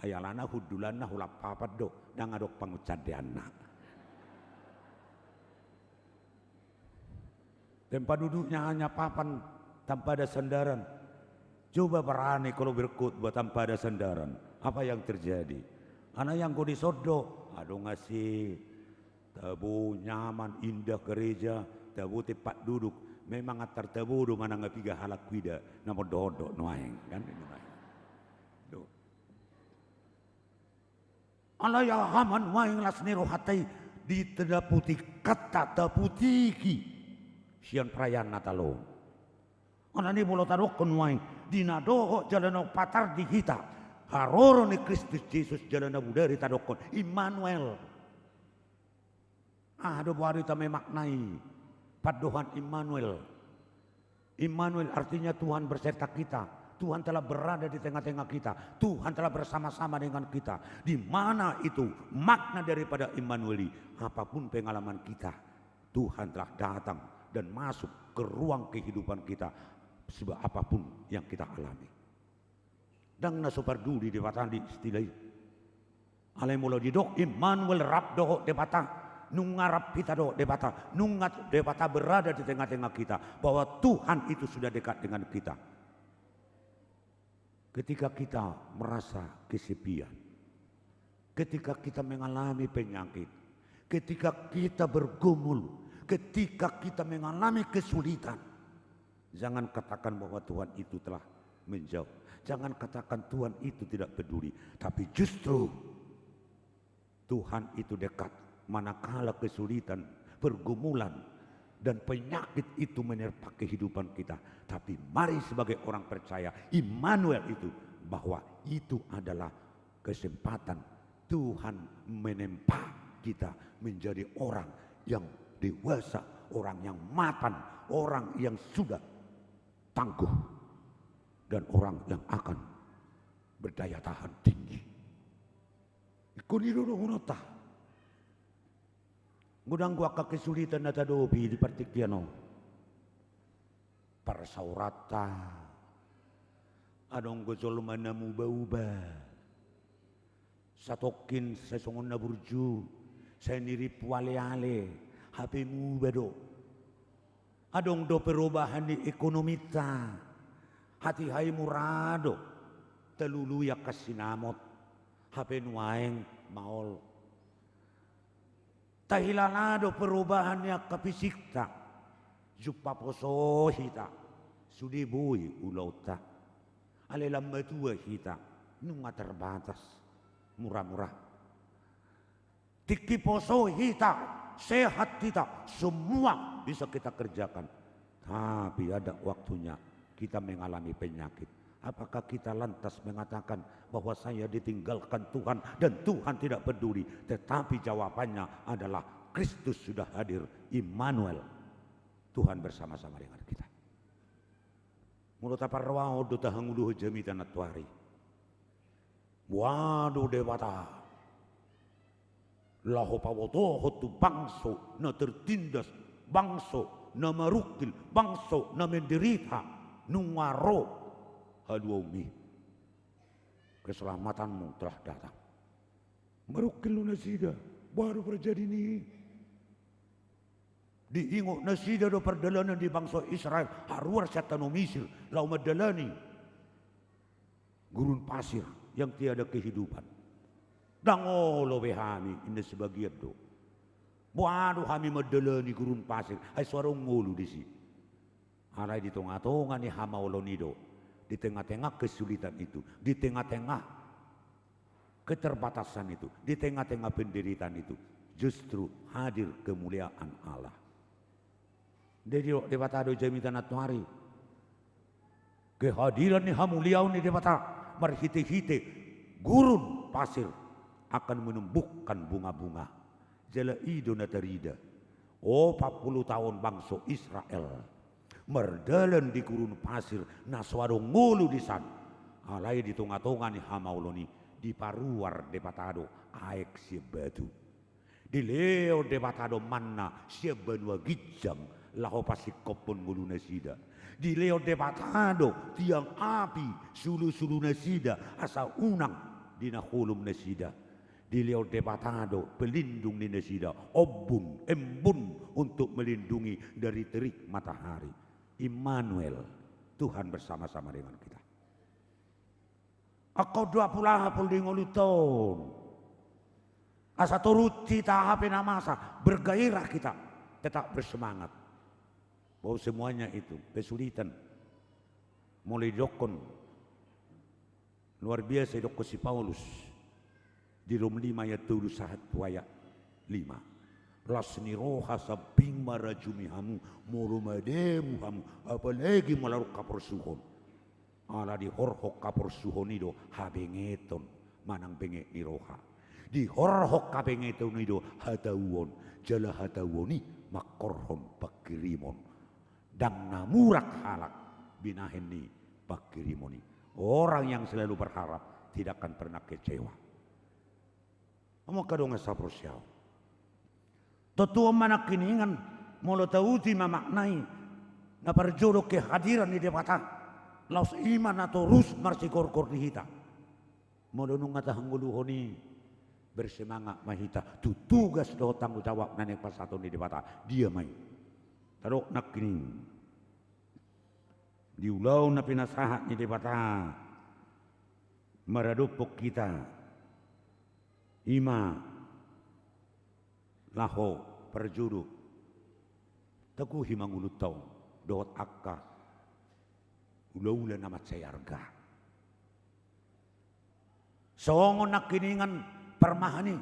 Ai alana hundulanna holan papan do, ndang adong pangunsandeanna. Tempat duduknya hanya papan tanpa ada sandaran. Coba barani kalau berkhutbah tanpa ada sandaran. Apa yang terjadi? Alai anggo dison do, adong A C, tabo, nyaman, indah gereja, tabo tempat duduk. Memang antar tabo do manang na piga halak huida na mondok-ondok nuaeng, kan? Nuaeng. Do. Alai aha ma nuaeng las ni rohanta i di tadaputikanta, taputiki sian perayaan Natal on. Alani molo tadokkon nuaeng, di na dohot jala na patar di hita haroro ni Kristus Jesus jala na bodari tadokkon Immanuel. Aha do boha do hita memaknai pandohan Immanuel? Immanuel artinya Tuhan berserta kita. Tuhan telah berada di tengah-tengah kita. Tuhan telah bersama-sama dengan kita. Di mana itu makna daripada Immanuel ini? Apapun pengalaman kita, Tuhan telah datang dan masuk ke ruang kehidupan kita, sebab apapun yang kita alami. Ndang na so parduli Debata di istilah i. Alai molo didok Immanuel, rap dohot Debata, nunga rap hita dohot Debata, nunga Debata berada di tengah-tengah kita, bahwa Tuhan itu sudah dekat dengan kita. Ketika kita merasa kesepian, ketika kita mengalami penyakit, ketika kita bergumul, ketika kita mengalami kesulitan, jangan katakan bahwa Tuhan itu telah menjauh. Jangan katakan Tuhan itu tidak peduli. Tapi justru Tuhan itu dekat. Manakala kesulitan, pergumulan, dan penyakit itu menerpa kehidupan kita. Tapi mari sebagai orang percaya, Immanuel itu, bahwa Itu adalah kesempatan Tuhan menempa kita menjadi orang yang dewasa, orang yang mapan, orang yang sudah tangguh, dan orang yang akan berdaya tahan tinggi. Ingkon i do dohononta. Godang do angka kesulitan na tahadopi di partingkian on. Parsaoranta, adong do jolma na muba-uba. Satongkin sai songon na burju, sai nirimpu ale-ale, hape muba do. Adong do perubahan di ekonominta, hatiha i mura do talului angka sinamot, hape nuaeng maol. Tahilala do perubahan ni angka fisikta, jumpa poso hita, sude boi ulaonta. Alai lam matua hita, nunga terbatas, mura-mura. Tingki poso hita, sehat hita, semua bisa kita kerjakan. Tapi ada waktunya kita mengalami penyakit. Apakah kita lantas mengatakan bahwa saya ditinggalkan Tuhan dan Tuhan tidak peduli? Tetapi jawabannya adalah Kristus sudah hadir, Immanuel. Tuhan bersama-sama dengan kita. Molo taparrohahon do, tahangoluhon jamita nantoari. Boha do Debata laho pabotohon tu bangso na tertindas, bangso na marungkil, bangso na menderita, nunga ro haluaonmi. Keselamatanmu telah datang. Marungkil do nasida, boha do parjadian i? Diingot nasida do pardalanan ni bangso Israel, haruar sian tano Misir, laho mandalani gurun pasir yang tiada kehidupan. Ndang olo be hami, ninna sebagian do. Boha do hami mandalani gurun pasir, ai so adong ngolu disi. Alai di tonga-tonga ni hamaolon i do, di tengah-tengah kesulitan itu, di tengah-tengah keterbatasan itu, di tengah-tengah penderitaan itu, justru hadir kemuliaan Allah. Didok Debata do jamita nantoari. Kehadiran ni hamuliaon ni Debata marhite-hite gurun pasir akan menumbuhkan bunga-bunga. Jala i do na tarida. Opat pulu taon bangso Israel mardalan di gurun pasir na so adong ngolu disan. Alai di tonga-tonga ni hamaolon i diparuar Debata do aek sian batu. Dilehon Debata do manna sian banua ginjang laho pasingkophon ngolu nasida. Dilehon Debata do tiang api sulu-sulu nasida asa unang di na holom nasida. Dilehon Debata do pelindung ni nasida, ombun, embun untuk melindungi dari terik matahari. Immanuel, Tuhan bersama-sama dengan kita. Angka on do apul-apul di ngolunta on. Asa torut hita hape na masa, bergairah kita, tetap bersemangat. Bahwa semuanya itu kesulitan. Molo didokkon, luar biasa didokkon si Paulus di Rom lima ayat tolu sahat tu ayat lima. Las ni roha sambing marajumi hamu, molo madabu hamu, apalagi molo adong haporsuhon. Ala dihorhon haporsuhon i do habengeton manang benget ni roha. Dihorhon habengeton i do hatauon, jala hatauon i mangkorhon pangkirimon. Ndang na murak halak binahen ni pangkirimon i. Orang yang selalu berharap tidak akan pernah kecewa. Amang angka dongan sahaporseaon. Tontu on ma nangkiningan, molo tauti ma makna i na parjolo kehadiran ni Debata, laos i ma na torus marsigorgor di hita. Molo nunga tahangoluhon i, bersemangat ma hita tu tugas dohot tanggung jawab na naeng pasahaton ni Debata. Dia ma i? Tadok nangkiningan. Di ulaon na pinasahat ni Debata maradophon hita, i ma laho parjolo taguhi ma ngolunta on dohot angka ulaula na mansai arga. Songon nangkiningan parmahan i,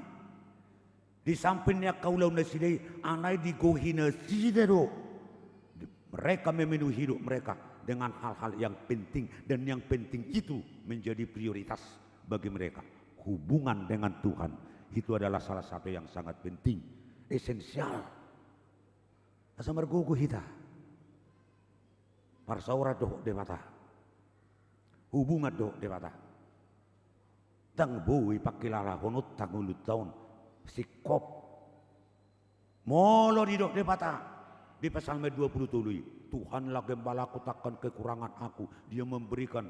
di samping ni angka ulaon nasida i, alai digohi nasida do. Mereka memenuhi hidup mereka dengan hal-hal yang penting, dan yang penting itu menjadi prioritas bagi mereka. Hubungan dengan Tuhan itu adalah salah satu yang sangat penting, esensial. Asa margogo hita parsaoran dohot Debata, hubungan dohot Debata. Ndang boi pangkilalahononta ngolunta on singkop. Molo didok Debata di Psalmen dua puluh tolu i, "Tuhanlah gembalaku, takkan kekurangan aku. Dia memberikan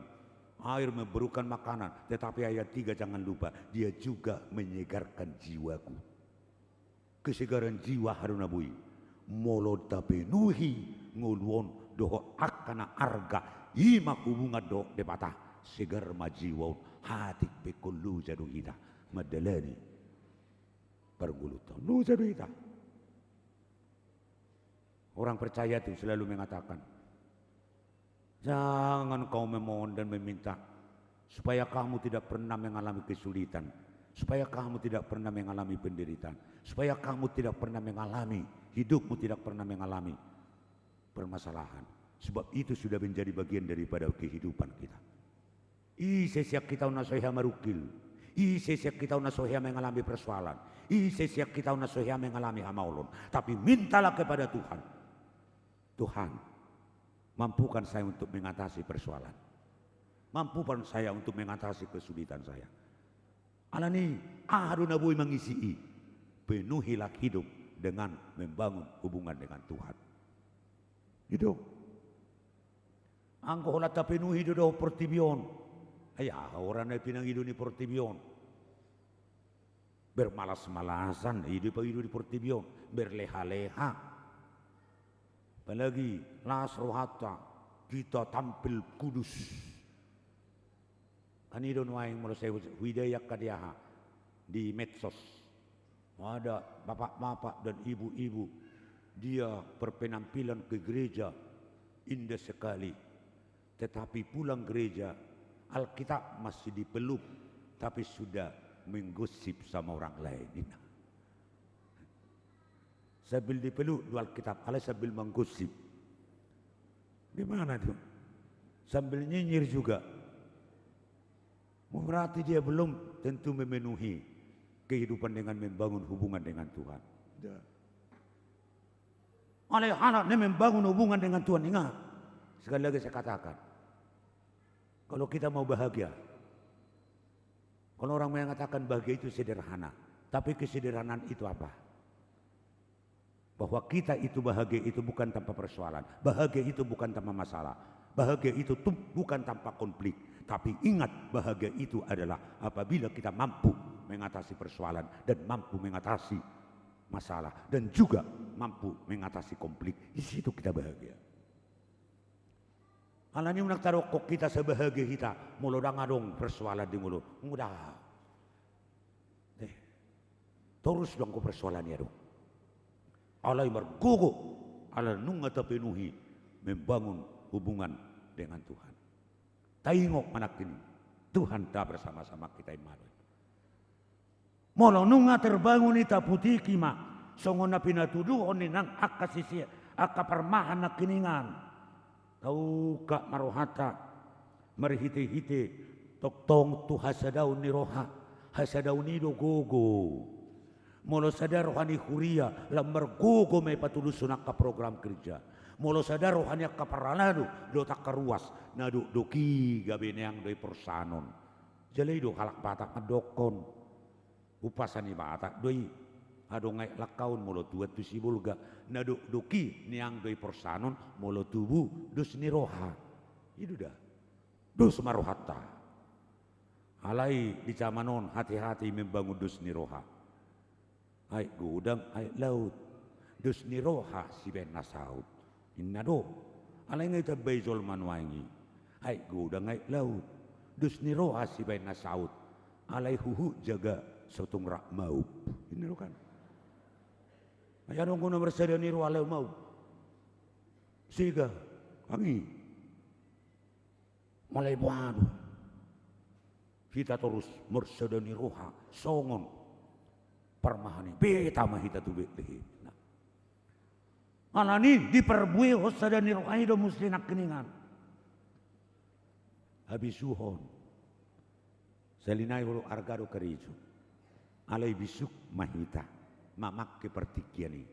air, memberikan makanan." Tetapi ayat tiga, jangan lupa, "Dia juga menyegarkan jiwaku." Kesegaran jiwa haru na boi. Molo tapenuhi ngolu on dohot angka na arga, i ma hubungan dohot Debata, segar ma jiwa on, hatik pe ingkon loja do hita mandalani parngoluonta on, loja do hita. Orang percaya itu selalu mengatakan, "Jangan kau memohon dan meminta supaya kamu tidak pernah mengalami kesulitan, supaya kamu tidak pernah mengalami penderitaan, supaya kamu tidak pernah mengalami, hidupmu tidak pernah mengalami permasalahan." Sebab itu sudah menjadi bagian daripada kehidupan kita. Ise sian hita on na so hea marungkil, ise sian hita on na so hea mengalami persoalan, ise sian hita on na so hea mengalami hamaolon, tapi mintalah kepada Tuhan. "Tuhan, mampukan saya untuk mengatasi persoalan. Mampukan saya untuk mengatasi kesulitan saya." Alani aha do na boi mangisi i? Penuhilah hidup dengan membangun hubungan dengan Tuhan. Itu. Anggo holan tapenuhi do dohot portibi on, ai aha hurang na pinangido ni portibi on? Bermalas-malasan, i do ipangido ni portibi on, berleha-leha. Apalagi las rohanta, kita tampil kudus. Kan i do nuaeng, molo sai huida i angka di aha, di medsos, ada bapak-bapak dan ibu-ibu, dia berpenampilan ke gereja indah sekali, tetapi pulang gereja, Alkitab masih dipeluk, tapi sudah menggosip sama orang lain. Sambil dipeluk do Alkitab, alai sambil menggosip. Gimana itu? Sambil nyinyir juga. Berarti dia belum tentu memenuhi kehidupan dengan membangun hubungan dengan Tuhan. Tidak. Alai halak na membangun hubungan dengan Tuhan, ingat, sekali lagi saya katakan, kalau kita mau bahagia, kalau orang mengatakan bahagia itu sederhana, tapi kesederhanaan itu apa? Bahwa kita itu bahagia itu bukan tanpa persoalan, bahagia itu bukan tanpa masalah, bahagia itu tu-, bukan tanpa konflik. Tapi ingat, bahagia itu adalah apabila kita mampu mengatasi persoalan dan mampu mengatasi masalah dan juga mampu mengatasi konflik. Di situ kita bahagia. Alani unang tadokkon hita sai bahagia hita molo ndang adong persoalan di ngolu. Mudah. Eh, torus do anggo persoalan i adong. Alai margogo, ala nunga tapenuhi membangun hubungan dengan Tuhan. Taingot ma nangkin, Tuhan da bersama-sama kita i ma do. Molo nunga terbangun i, taputiki ma songon na pinatuduhon ni nang angka sisi, angka parmahan nangkiningan. Taungkap ma rohanta marhite-hite tongtong tu hasadaon ni roha. Hasadaon i do gogo. Molo sada roha ni huria, lam margogo ma i patulushon angka program kerja. Molo sada roha ni angka parhalado dohot angka ruas, na dokdok i gabe neang do i porsanon. Jala i do halak Batak mandokkon, umpasa ni Batak do i, adong aek langkaon molo tuat tu Sibolga, na dokdok i neang do i porsanon molo tubu dos ni roha. I do da. Dos ma rohanta. Alai di jaman on hati-hati membangun dos ni roha. Aek godang, aek laut. Dos ni roha sibaen na saut. Inna do. Alai nga ditambai jolma nuaeng i. Aek godang, aek laut. Dos ni roha sibaen na saut. Alai huhut jaga so tung rap maup. Inna do kan. Ai adong do na marsada ni roha laho maup. Sega. Angi. Alai boha do? Hita torus marsada ni roha songon parmahan i. Beta ma hita tu Betlehem. Nah. Alani diparbuehon sada ni roha i do muse nangkiningan. Habisuhon. Sahali nai olo arga do karejo. Alai bisuk ma hita mamangke partingkian i.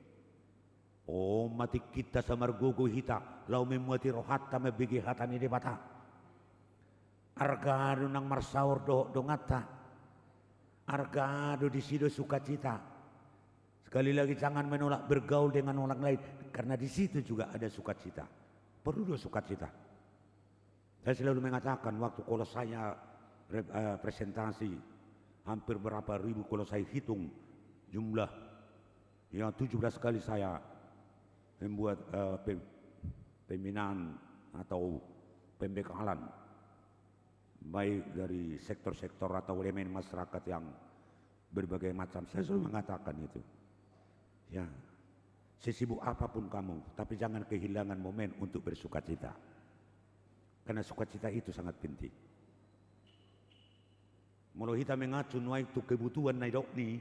On ma tingkinta asa margogo hita laho mamuati rohanta mambege hata ni Debata. Arga do nang marsaor dohot donganta. Arga do disi do sukacita. Sekali lagi, jangan menolak bergaul dengan orang lain, karena di situ juga ada sukacita. Perlu do sukacita. Saya selalu mengatakan, waktu kalau saya re-, eh, presentasi, hampir berapa ribu, kalau saya hitung jumlah, ya, tujuh belas kali saya membuat, eh, pe-, pembinaan atau pembekalan, baik dari sektor-sektor atau elemen masyarakat yang berbagai macam. Saya selalu mengatakan itu. Ya, sesibuk apapun kamu, tapi jangan kehilangan momen untuk bersukacita. Karena sukacita itu sangat penting. Molo hita mengacu nuaeng tu kebutuhan na nidok ni,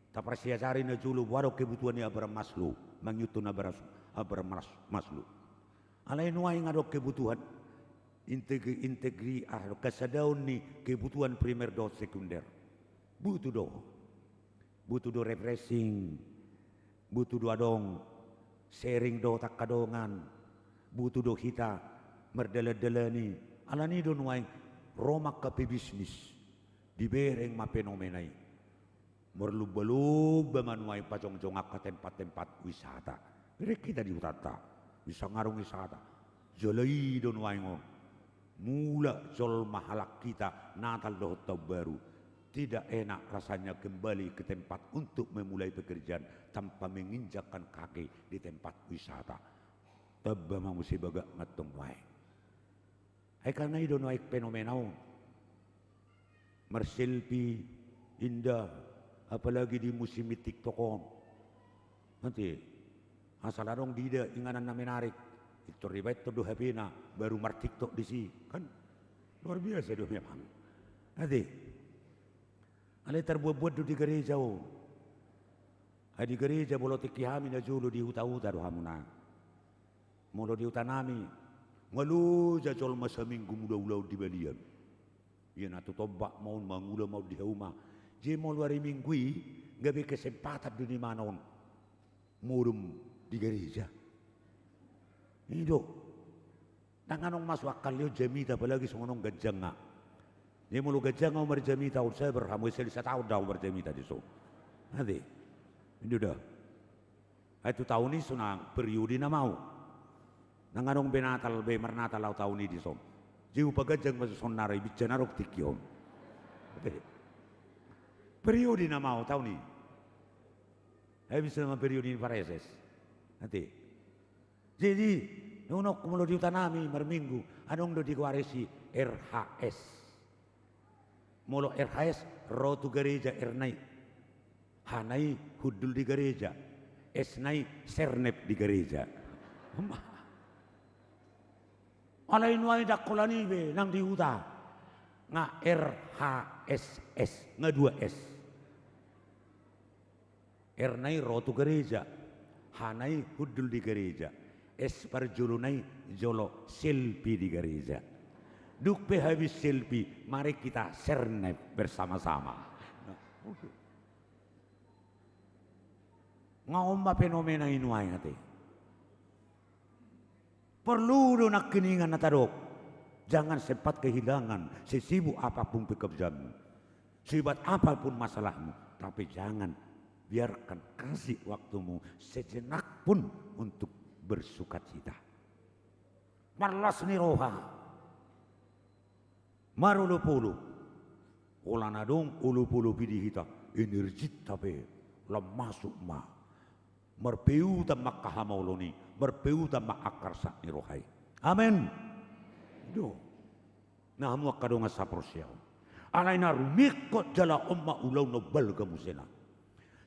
taparsiajari na jolo, boha do kebutuhan ni Abraham Maslow, mangihuthon Abraham, Abraham Mas-, Maslow. Alai nuaeng adong kebutuhan integri-, integri-, ah, kasadaon ni kebutuhan primer dohot sekunder. Butuh do. Butuh do refreshing. Butuh do adong sharing dohot angka dongan. Butuh do hita mardalan-dalani. Alani do nuaeng ro ma angka pebisnis. Dibereng ma fenomena i. Marlomba-lomba ma nuaeng pajongjong angka tempat-tempat wisata. Bereng hita di hutanta, bisa ngarung wisata. Jala i do nuaeng on. Mulak jolma halak hita Natal dohot Taon Baru. Tidak enak rasanya kembali ke tempat untuk memulai pekerjaan tanpa menginjakkan kaki di tempat wisata. Tamba ma muse bagak ma antong nuaeng. Ai karena i do nuaeng fenomena on. Marselfie, indah, apalagi di musim TikTok on. Nanti, asal adong diida inganan na menarik, pintor dibaen do HP-na, baru mar-TikTok disi, kan? Luar biasa do memang. Nanti, alai tarbuat-buat do di gareja on. Ai di gareja molo tingki hami na jolo di huta-huta do hamu na. Molo di huta nami, nga loja jolma saminggu mula ulaon di balian. Ia na tu tombak ma on, mangula ma on di hauma. Jadi molo ari Minggu i, gabe kesempatan do ni imana on modom di gareja. I do. Ndang adong masuk akal i on jamita, apalagi songon on ganjang nga. Jadi molo ganjang ahu marjamita on, sabar hamu, sahali sataon do ahu marjamita dison. Ate. I do da. Ai tu taon i sonang periode na mau. Ndang adong be Natal be marnatal ahu taon i dison. Jadi hupaganjang ma sonari, binsan adong tingki on. Ate. Periode na mau taon i. Ai bisa ma periode ni pareses. Ate. Jadi, nunuk molo di huta nami marminggu, adong do digoari si R H S. Molo R H S, ro tu gareja R-na i. H-na i hundul di gareja. S-na i sernep di gareja. Alai nuaeng ndang holan i be nang di huta. Nga R H S S, nga dua S. R-na i ro tu gareja, H-na i hundul di gareja, S parjolona i jolo selfie di gareja. Dung pe habis selfie, mari kita sernep bersama-sama. Nga on ma fenomena i nuaeng ate. Porlu do nangkiningan na tadok. Jangan sempat kehilangan, sesibuk apapun pekerjaanmu, sehebat apapun masalahmu, tapi jangan biarkan kasih waktumu sejenak pun untuk bersukacita. Marlas ni roha. Marolopolop. Holan adong olopolop i di hita, energita pe lam masuk ma. Marpeutan ma angka hamaolon i, marpeutan ma angka arsak ni roha i. Amen. Do. Na hamu angka dongan saporseaon. Alai na rumingkot jala on ma ulaon na balga musena.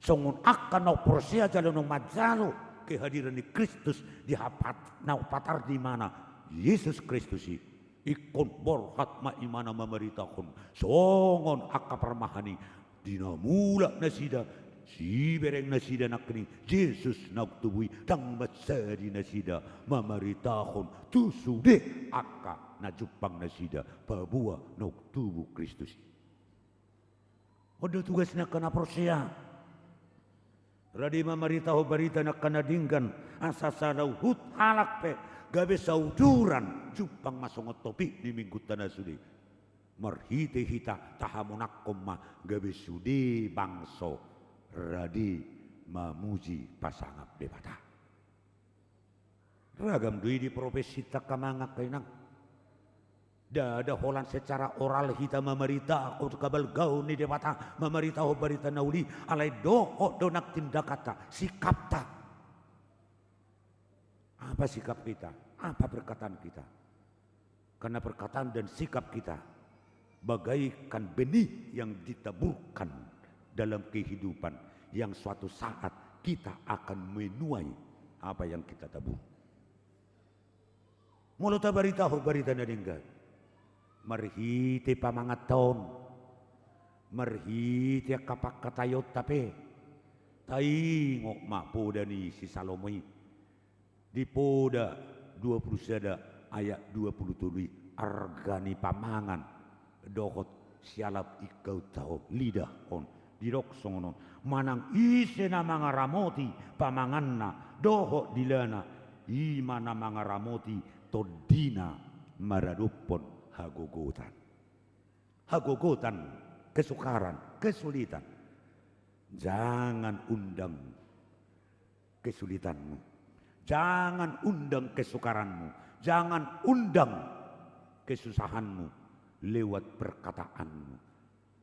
Songon angka na umporsea jala na manjalo kehadiran ni Kristus di hapat-, na patar di imana, Jesus Kristus i. Ingkon borhat ma imana mamaritahon songon angka parmahan i, di na mulak nasida, sibereng nasida nangkining Jesus na tubu i, ndang mansadi nasida mamaritahon tu sude angka na jumpang nasida paboa naung tubu Kristus i. On do tugas ni angka na porsea. Rade mamaritahon barita ni angka na denggan, asa sada huhut halak pe gabe sauduran jumpang ma songon topik ni minggunta na sude. Marhite hita tahamonangkon ma gabe sude bangso rade mamuji pasangap Debata. Ragam do i di profesinta angka amang angka inang. Ndada holan secara oral hita mamaritahon habalgaon ni Debata, mamaritahon barita na uli, alai dohot do nang tindakanta, sikapta. Apa sikap kita? Apa perkataan kita? Karena perkataan dan sikap kita bagaikan benih yang ditaburkan dalam kehidupan yang suatu saat kita akan menuai apa yang kita tabur. Molo tabaritahon barita na denggan, marhite pamanganta on, marhite angka pangkataionta pe, taingot ma poda ni si Salomo i. Di Poda dua pulu sada ayat dua pulu tolu i, arga ni pamangan dohot sialap ingkaunta on, lidah on, didok songon on: Manang ise na mangaramoti pamanganna dohot dilana, i ma na mangaramoti tondina maradophon hagogotan. Hagogotan, kesukaran, kesulitan. Jangan undang kesulitanmu. Jangan undang kesukaranmu. Jangan undang kesusahanmu lewat perkataanmu.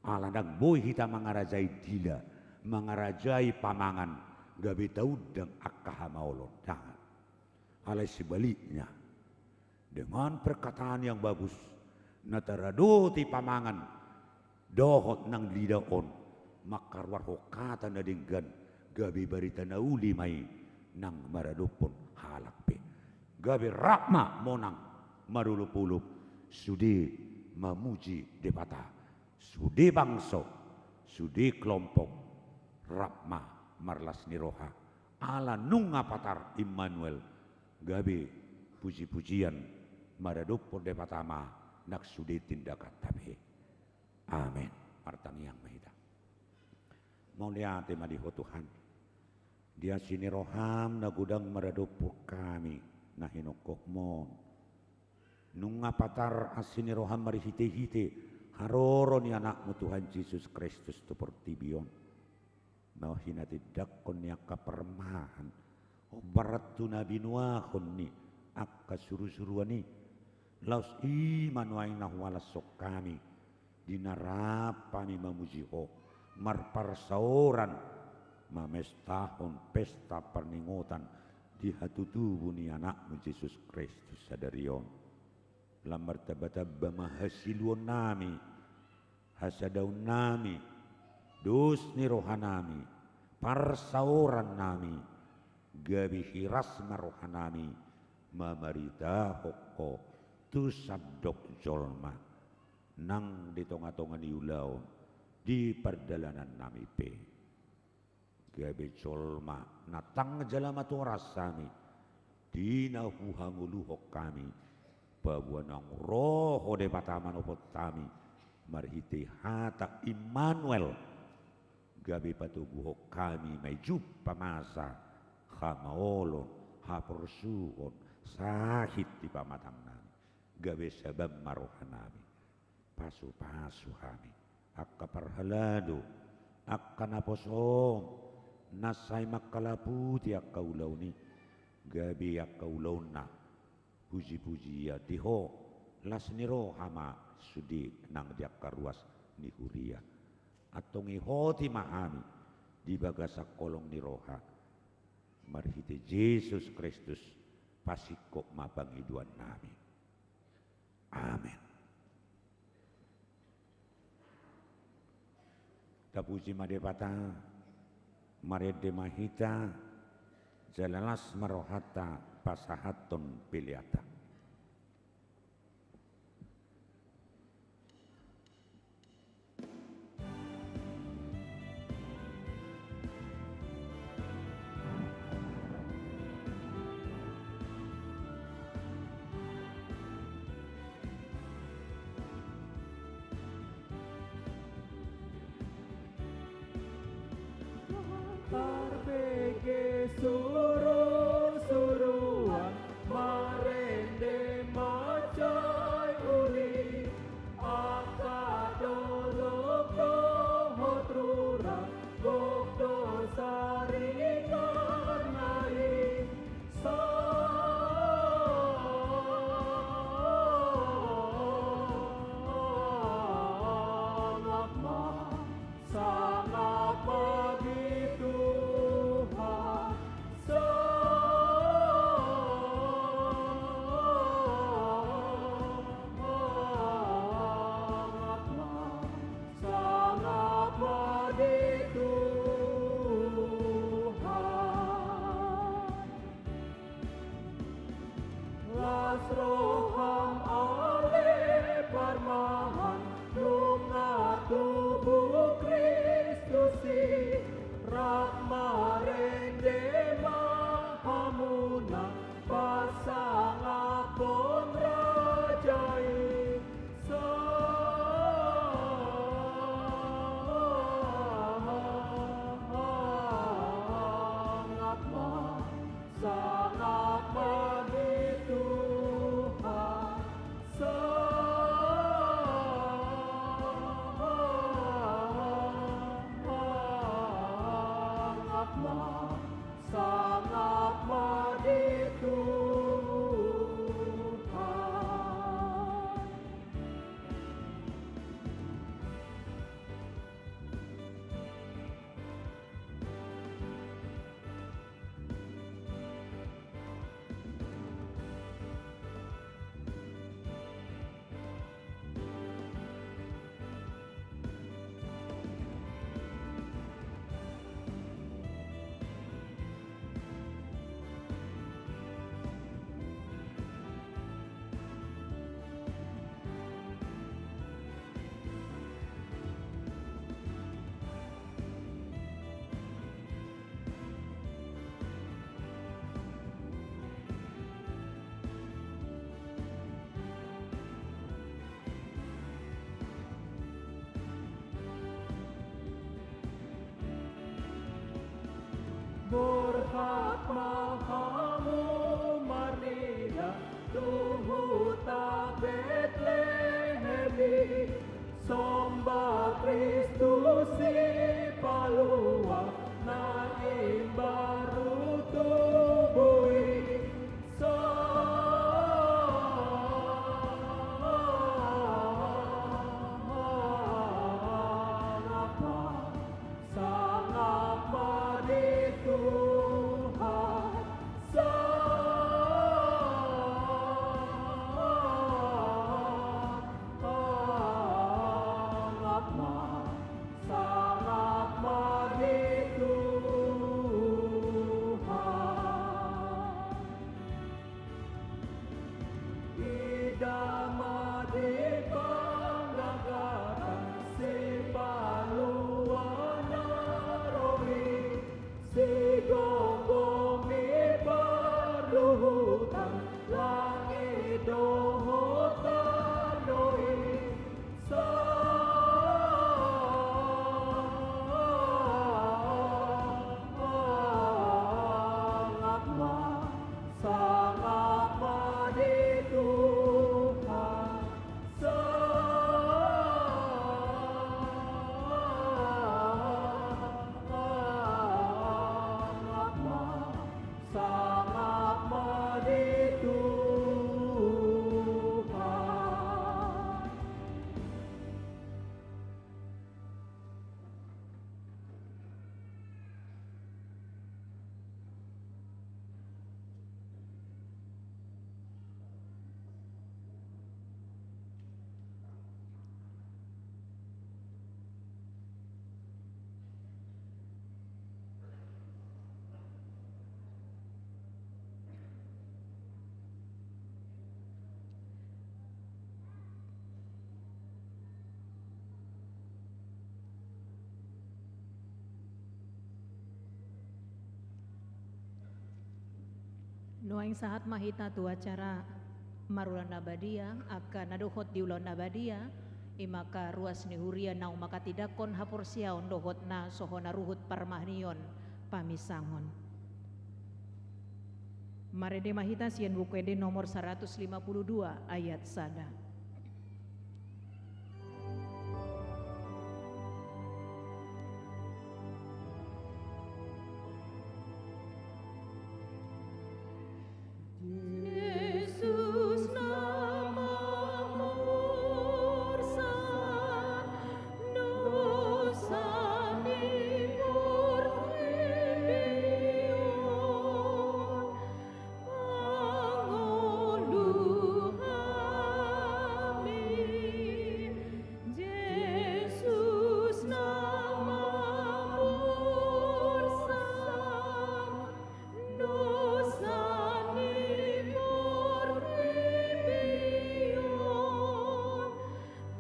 Ala ndang boi hita mangarajai dila, mangarajai pamangan, gabe taundang angka hamaolon. Jangan. Alai sebaliknya, dengan perkataan yang bagus, na taradoti pamangan dohot nang lidah on, mangkaruarhon hata na denggan, gabe barita na uli ma i nang maradophon halak pe. Gabe rap ma monang marolopolop sude mamuji Debata, sude bangso, sude kelompok, rap ma marlas ni roha. Ala nunga patar Immanuel, gabe pujipujian maradophon Debata ma nang sude tindakanta pe. Amen. Martangiang ma hita. Mauliate ma di Ho Tuhan, di asi ni roham na godang maradophon hami na hinongkopmon. Nunga patar asi ni roham marhitehite haroro ni Anakmu Tuhan Jesus Kristus tu portibi on. Na hinatindangkon ni angka parmahan, hombar tu na binuahon ni angka surusuruan i. Laos i ma nuaeng na huhalashon hami, di na rap hami mamuji Ho, marparsaoran, mamestahon pesta parningotan di hatutubu ni Anakmu Jesus Kristus sadari on. Lam martambatamba ma hasiluonnami, hasadaonnami, dos ni rohanami, parsaorannami, gabe hiras ma rohanami mamaritahon Ho tu sandok jolma nang di tongatonga ni ulaon, di pardalanannami pe. Gabe jolma na tang jala matoras hami, di na huhangoluhon hami, paboa naung ro Ho Debata manopot hami marhite hata Immanuel, gabe patoguhon hami ma i jumpa masa hamaolon, haporsuhon, sahit di pamatangnami, gabe saban ma rohanami. Pasupasu hami, angka parhalado, angka naposom, na sai mangkalaputi angka ulaon i, gabe angka ulaonna pujipujian di Ho, las ni roha ma sude nang di angka ruas ni huria. Antong ihoti ma hami di bagasan holong ni roha, marhite Jesus Kristus, pasingkop ma pangidoannami. Amen. Tapuji ma Debata, marende ma hita, jala las ma rohanta pasahathon peleanta. Surusuruan marende mansai uli, angka dolok dohot rura, gok do saringan na i. Sangap ma, sangap ma di Tuhan. Sangap ma, sangap ma di Tuhan. Las roham ale parmahan, nunga tubu Kristus i, rap marende ma hamuna, pasangaphon raja i. Sangap ma, sangap ma di Tuhan. Sangap ma, sangap ma di Tuhan. Borhat ma hamu marnida tu huta Betlehem i, somba Kristus i palua na imbaru tubu i. Sangap ma, sangap ma di Tuhan. Sangap ma, sangap ma di Tuhan. Ida ma di panggagatan Sipalua na ro i, sigomgomi parluhutan langit dohot tano i. Sangap ma, sangap ma di Tuhan. Sangap ma, sangap ma di Tuhan. Nuaeng sahat ma hita tu acara marulaon na badia, angka na dohot di ulaon na badia, i ma angka ruas ni huria naung manghatindanghon haporseaon dohot na so hona ruhut parmahanion paminsangon. Marende ma hita sian Buku Ende nomor saratus lima pulu dua ayat sada. Jesus na mamursan dosa ni portibi on, mangolu hami. Jesus na mamursan dosa ni portibi on,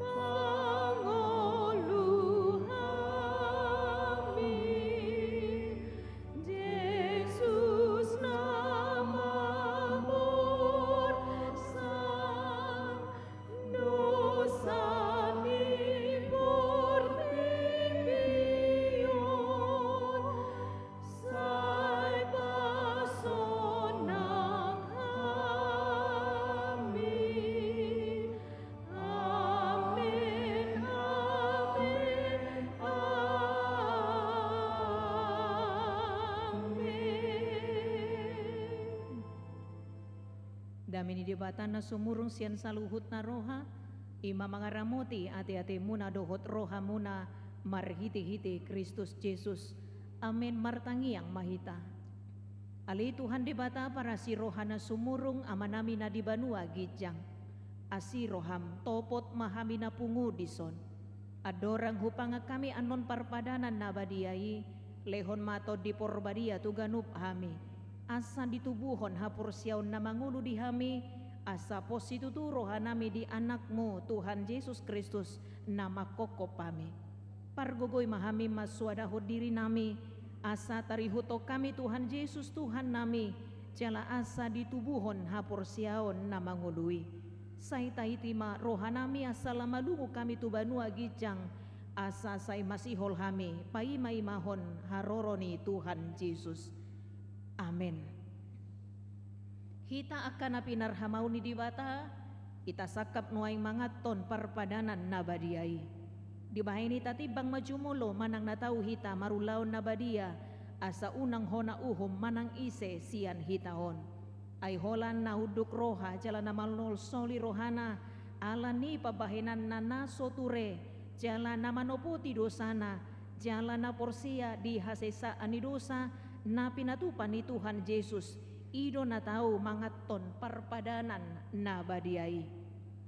mangolu hami. Jesus na mamursan dosa ni portibi on, sai pasonang hami. Amen, amen, amen. Dame ni Debata na sumurung sian saluhutna roha, i ma mangaramoti ateatemuna dohot rohamuna marhitehite Kristus Jesus. Amen. Martangiang ma hita. Ale Tuhan Debata parasi roha na sumurung, Amanami na di banua ginjang. Asi roham, topot ma hami na pungu dison. Andorang hupangan hami annon parpadanan na badia i, lehon ma Tondi Porbadia tu ganup hami, asa ditubuhon haporseaon na mangolu di hami, asa pos situtu rohanami di Anakmu, Tuhan Jesus Kristus, na manghophop hami. Pargogoi ma hami mansoadahon dirinami, asa tarihuthon hami Tuhan Jesus Tuhannami, jala asa ditubuhon haporseaon na mangolu i. Sai tahiti ma rohanami asa lam malungun hami tu banua ginjang, asa sai masihol hami paimaimahon haroro ni Tuhan Jesus. Amen. Hita angka na pinarhamaol ni Debata, hita sangkap nuaeng manganhon parpadanan na badia i. Dibahen i tatimbang ma jumolo manang na tau hita marulaon na badia, asa unang hona uhum manang ise sian hita on. Ai holan na unduk roha jala na manolsoli rohana, ala ni pambahenanna na so ture, jala na manopoti dosana, jala na porsea di hasesaan ni dosa na pinatupa ni Tuhan Jesus, i do na tau manganhon parpadanan na badia i.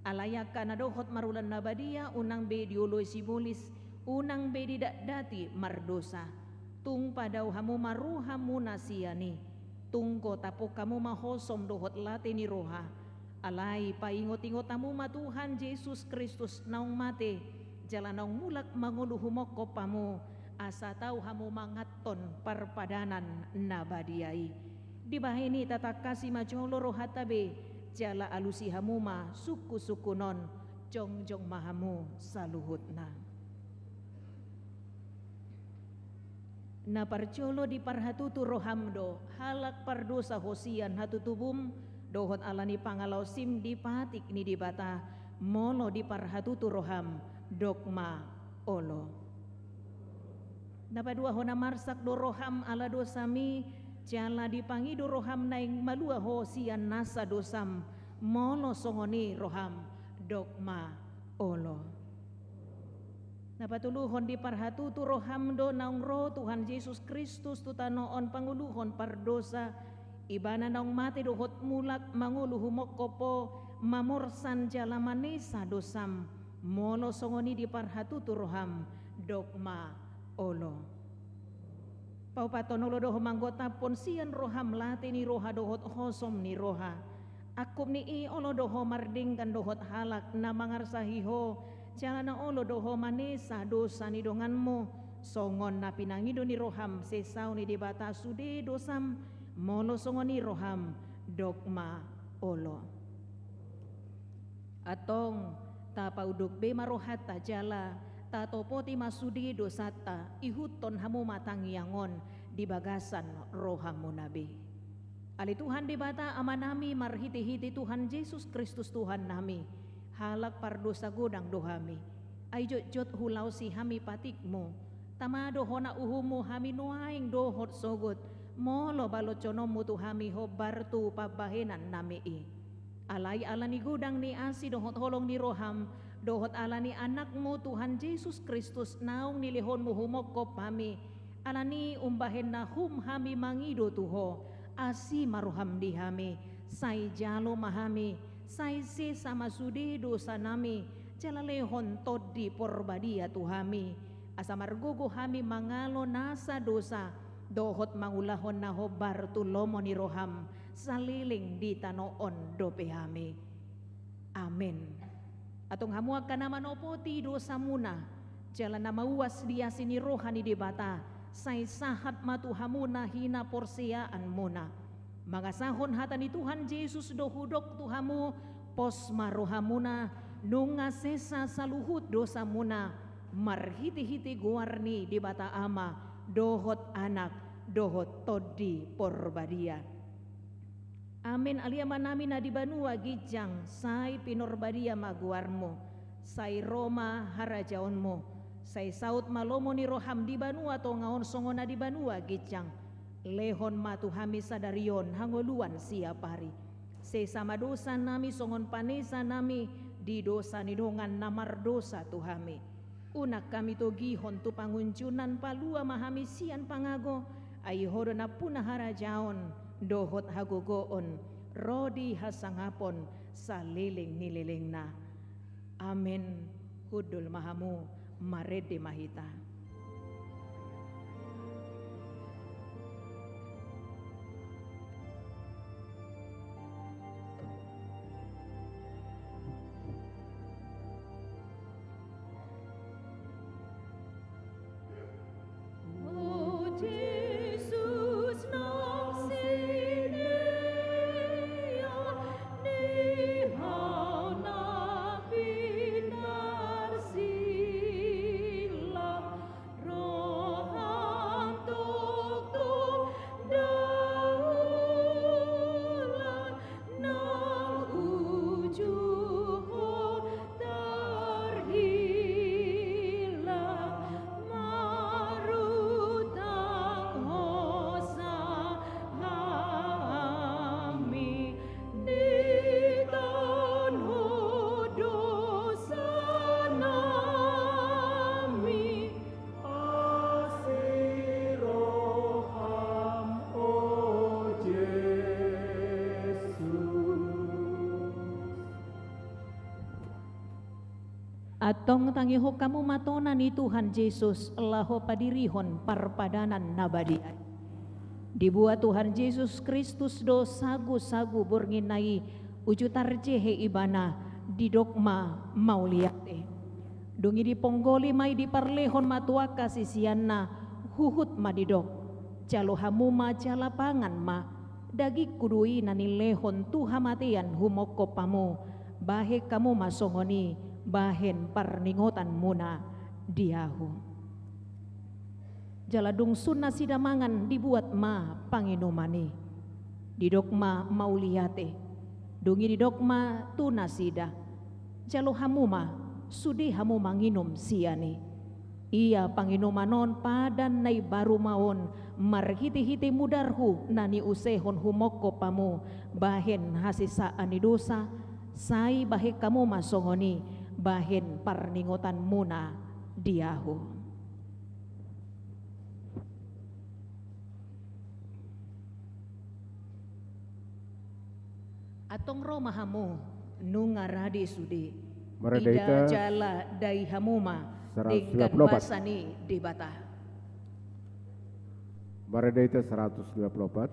Alai angka na dohot marulaon na badia, unang be dioloi sibolis, unang be didatdati mardosa. Tung padao hamu ma rohamuna sian i. Tung gotapon hamu ma hosom dohot late ni roha. Alai paingotingot hamu ma Tuhan Jesus Kristus naung mate, jala naung mulak mangolu humongkop hamu, asa tau hamu manganhon parpadanan na badia i. Dibahen i tatangkasi ma jolo rohanta be, jala alusi hamu ma sungkunsungkun on, jongjong ma hamu saluhutna. Na parjolo diparhatutu roham do, halak pardosa ho sian hatutubum, dohot ala ni pangalaosim di patik ni Debata, molo diparhatutu roham, dok ma olo. Na paduahon, na marsak do roham ala dosami, jala dipangido roham naeng malua ho sian nasa dosam, molo songon i roham, dok ma olo. Na patoluhon, diparhatutu roham do naung ro Tuhan Jesus Kristus tu tano on pangoluhon pardosa, Ibana naung mate dohot mulak mangolu humongkop ho, mamorsan jala manesa dosam, molo songon i diparhatutu roham, dok ma olo. Paopathon, olo do ho manggotaphon sian roham late ni roha dohot hosom ni roha. Angkup ni i olo do ho mardenggan dohot halak na mangarsahi ho, jala na olo do ho manesa dosa ni donganmu, songon na pinangido ni roham sesao ni Debata sude dosam, molo songon i roham, dok ma olo. Antong, tapaunduk be ma rohanta jala tatopoti ma sude dosanta, ihuthon hamu ma tangiang on di bagasan rohamuna be. Ale Tuhan Debata Amanami, marhitehite Tuhan Jesus Kristus Tuhannami, halak pardosa godang do hami. Ai jotjot hulaosi hami patikMu. Tama do hona uhumMu hami nuaeng dohot sogot, molo baloshononMu tu hami hombar tu pambahenannami i. Alai ala ni godang ni asi dohot holong ni rohaM, dohot ala ni AnakMu Tuhan Jesus Kristus naung nilehonMu humongkop hami, ala ni umbahen na hum hami mangido tu Ho, asi ma rohaM di hami, sai jalo ma hami, sai sesa ma sude dosanami, jala lehon Tondi Porbadia tu hami, asa margogo hami mangalo nasa dosa, dohot mangulahon na hombar tu lomo ni rohaM, saleleng di tano on dope hami. Amen. Antong hamu angka na manopoti dosamuna, jala na mauas di asi ni roha ni Debata, sai sahat ma tu hamu na hinaporseaanmuna. Mangasahon hata ni Tuhan Jesus do hudok tu hamu, pos ma rohamuna, nunga sesa saluhut dosamuna, marhitehite goar ni Debata Ama, dohot Anak, dohot Tondi Porbadia. Amen. Ale Amanami na di banua ginjang, sai pinorbadia ma goarMu, sai ro ma harajaonMu, sai saut ma lomo ni rohaM di banua tonga on songon na di banua ginjang. Lehon ma tu hami sadari on hangoluan siapari. Sesa ma dosanami songon panesanami di dosa ni dongan na mardosa tu hami. Unang hami togihon tu pangunjunan, palua ma hami sian pangago, ai Ho do nampuna harajaon, dohot hagogoon, ro di hasangapon, saleleng ni lelengna. Amen. Hundul ma hamu, marende ma hita. Antong tangihon hamu ma tona ni Tuhan Jesus laho padirihon parpadanan na badia. Dibuat Tuhan Jesus Kristus do sagusagu borngin na i, uju tarjehe Ibana, didok ma mauliate. Dung i diponggoli ma i, diparlehon ma tu angka siseanna, huhut ma didok: Jalo hamu ma jala pangan ma, dagingku do i na nilehon tu hamatean humongkop hamu, bahen hamu ma songon i bahen parningotanmuna di ahu. Jala dung sun nasida mangan, dibuat ma panginuman i. Didok ma mauliate. Dung i didok ma tu nasida: Jalo hamu ma, sude hamu manginum sian i. Ia panginuman on padan na imbaru ma on, marhitehite mudarhu na niusehon humongkop hamu, bahen hasesaan ni dosa, sai bahen hamu ma songon i, bahen parningotanmuna di ahu. Antong ro ma hamu, nunga rade sude. Marende hita. Ida jala dai hamu ma denggan basa ni Debata. Marende hita seratus lima puluh empat.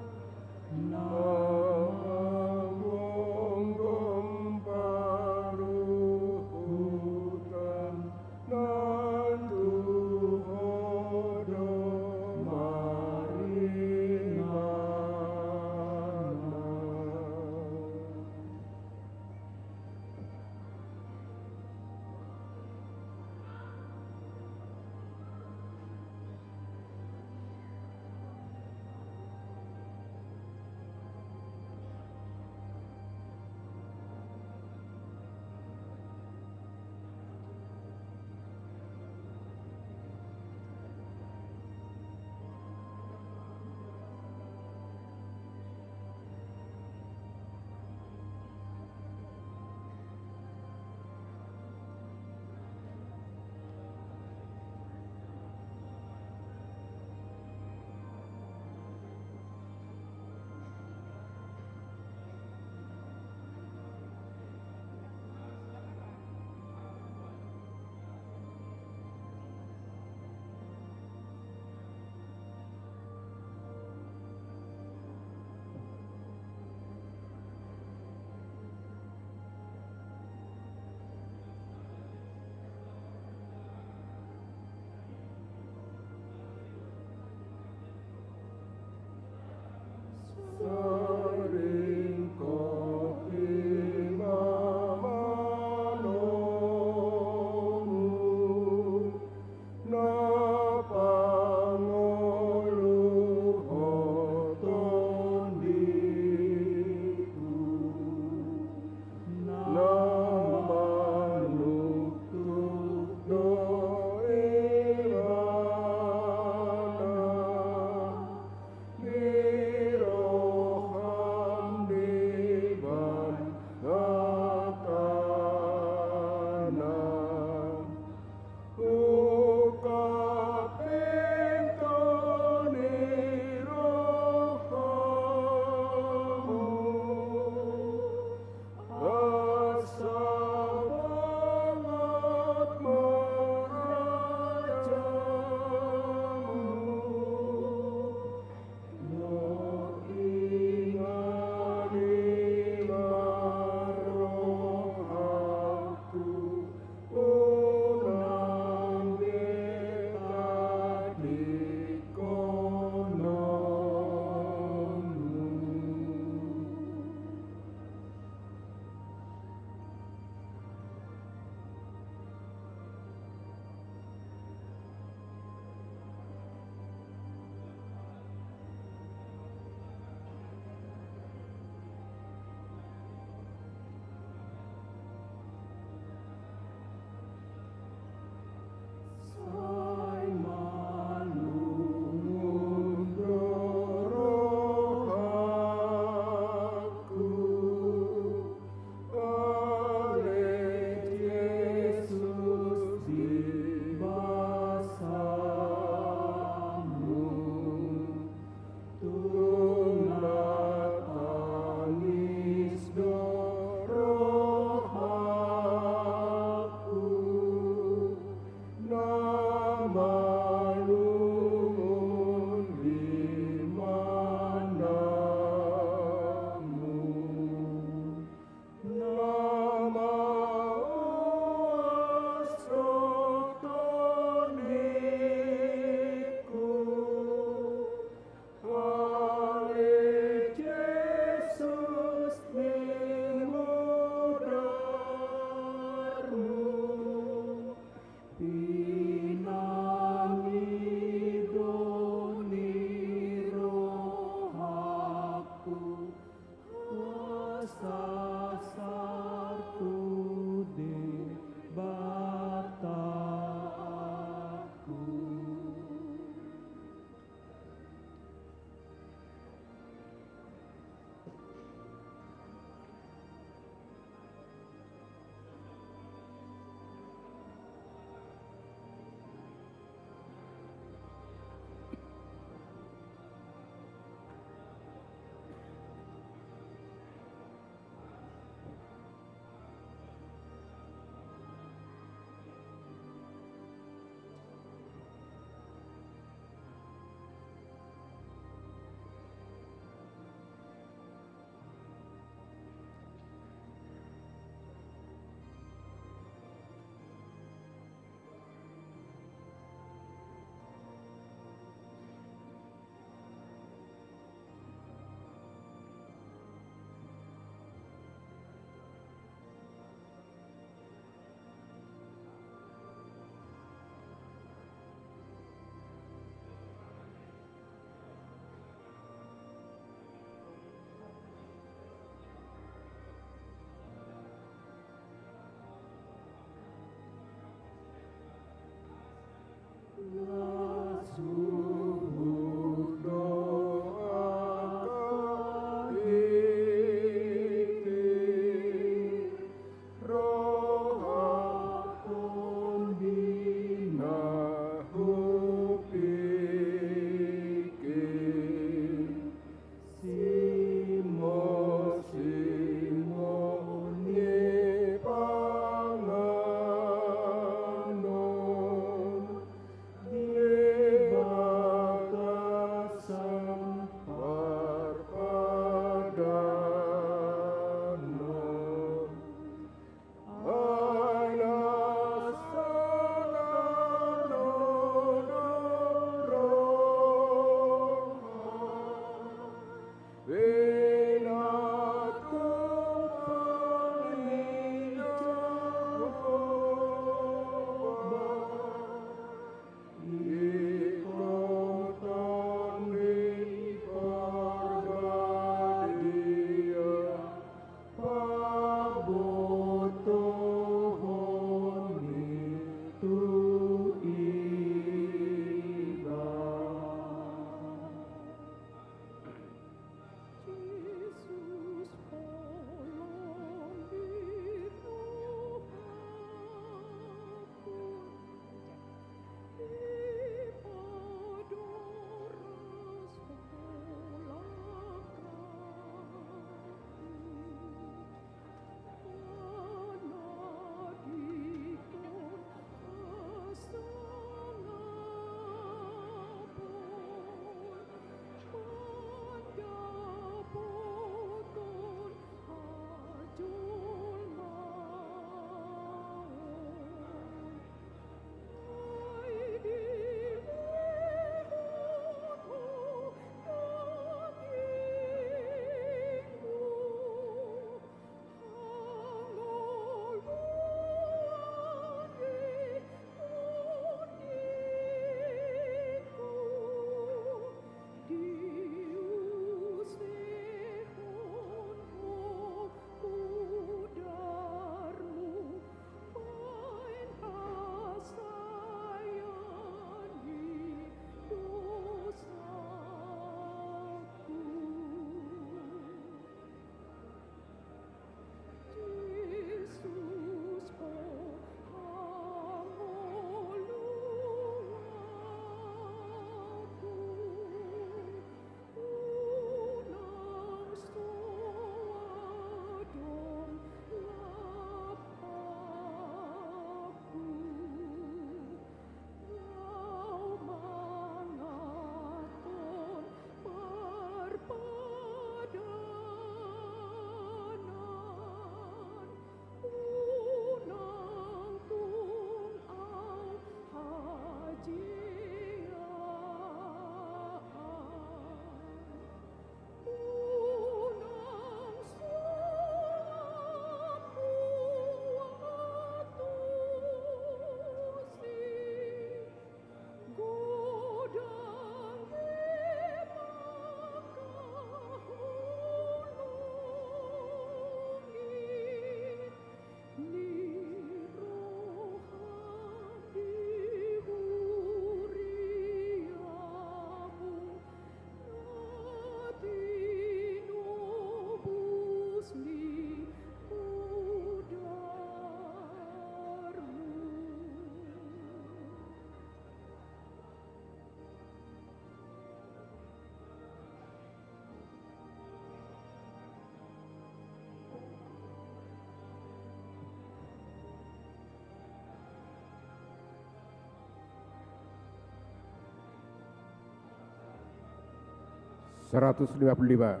Seratus lima puluh lima.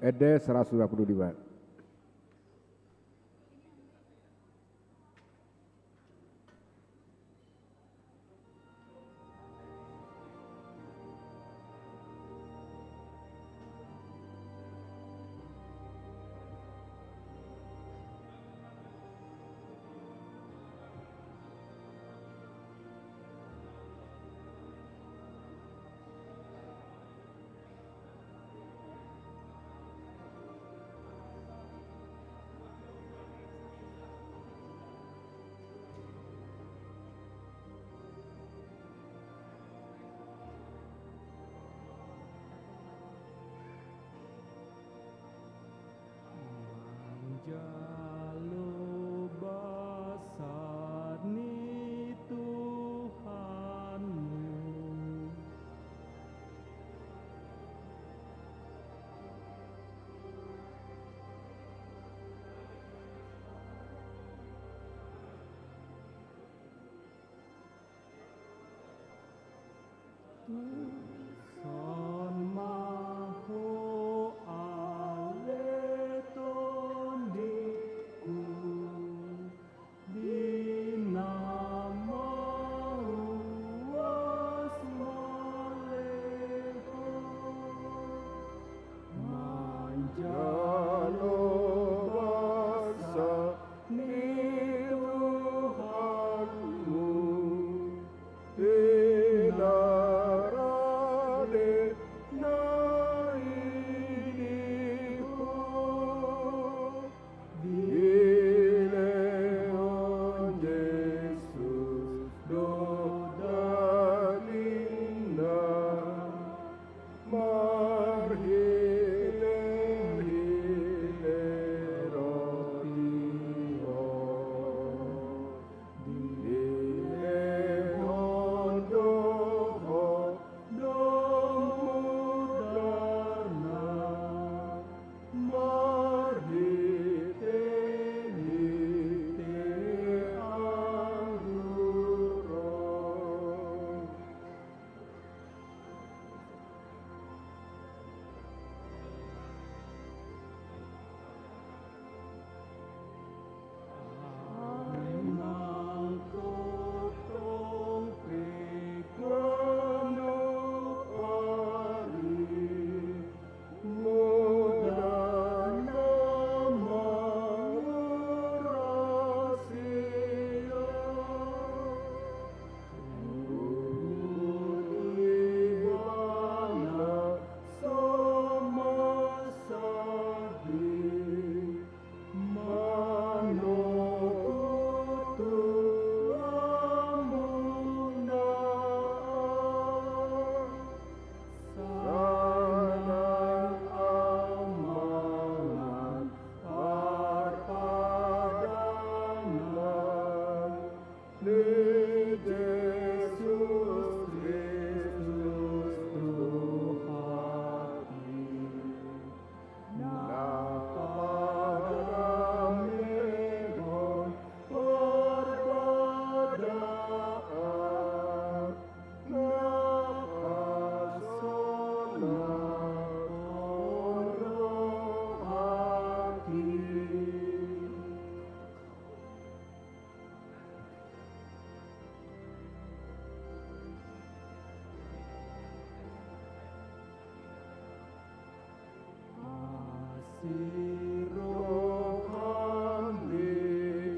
Ende seratus lima puluh lima. Manjalo basa ni Tuhanmu. Tuson ma Ho ale Tondiku, di na mauas male Ho. Manjalo basa ni Tuhanmu, di na rade na i di Ho. Dilehon Jesus do dagingna, marhite-hite roti on. Dilehon do Ho do mudarna, marhite-hite anggur on. Ni Jesus Kristus Tuhan i, na pardamehon parbadaan, na pasonangkon rohangki. Asi roham di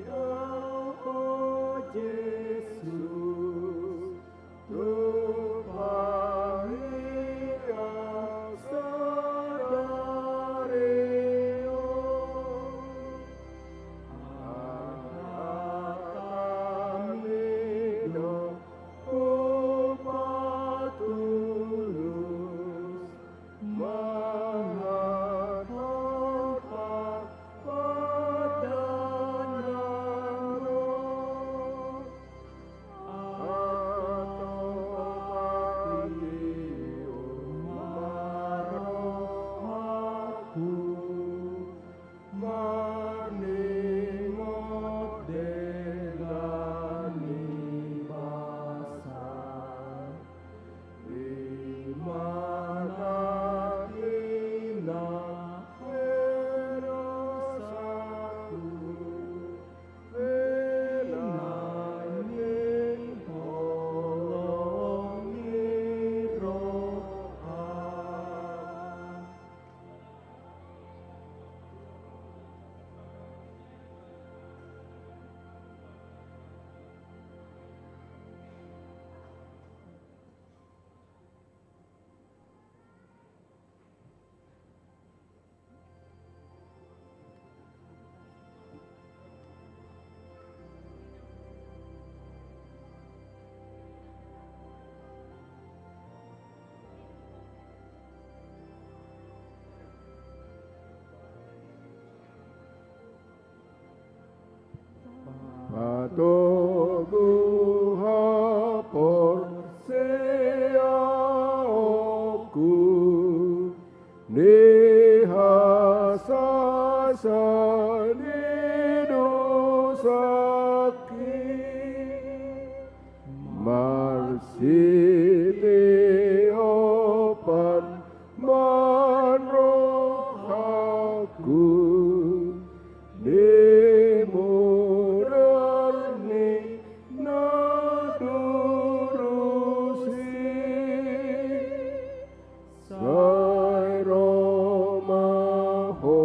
Ahu, o Jesus, tumpahi au sadari on. Angka hami do hupatulus, mangan hot Saki marsitiopan ma rohangku di mudar ni na durus i. Sai ro ma Ho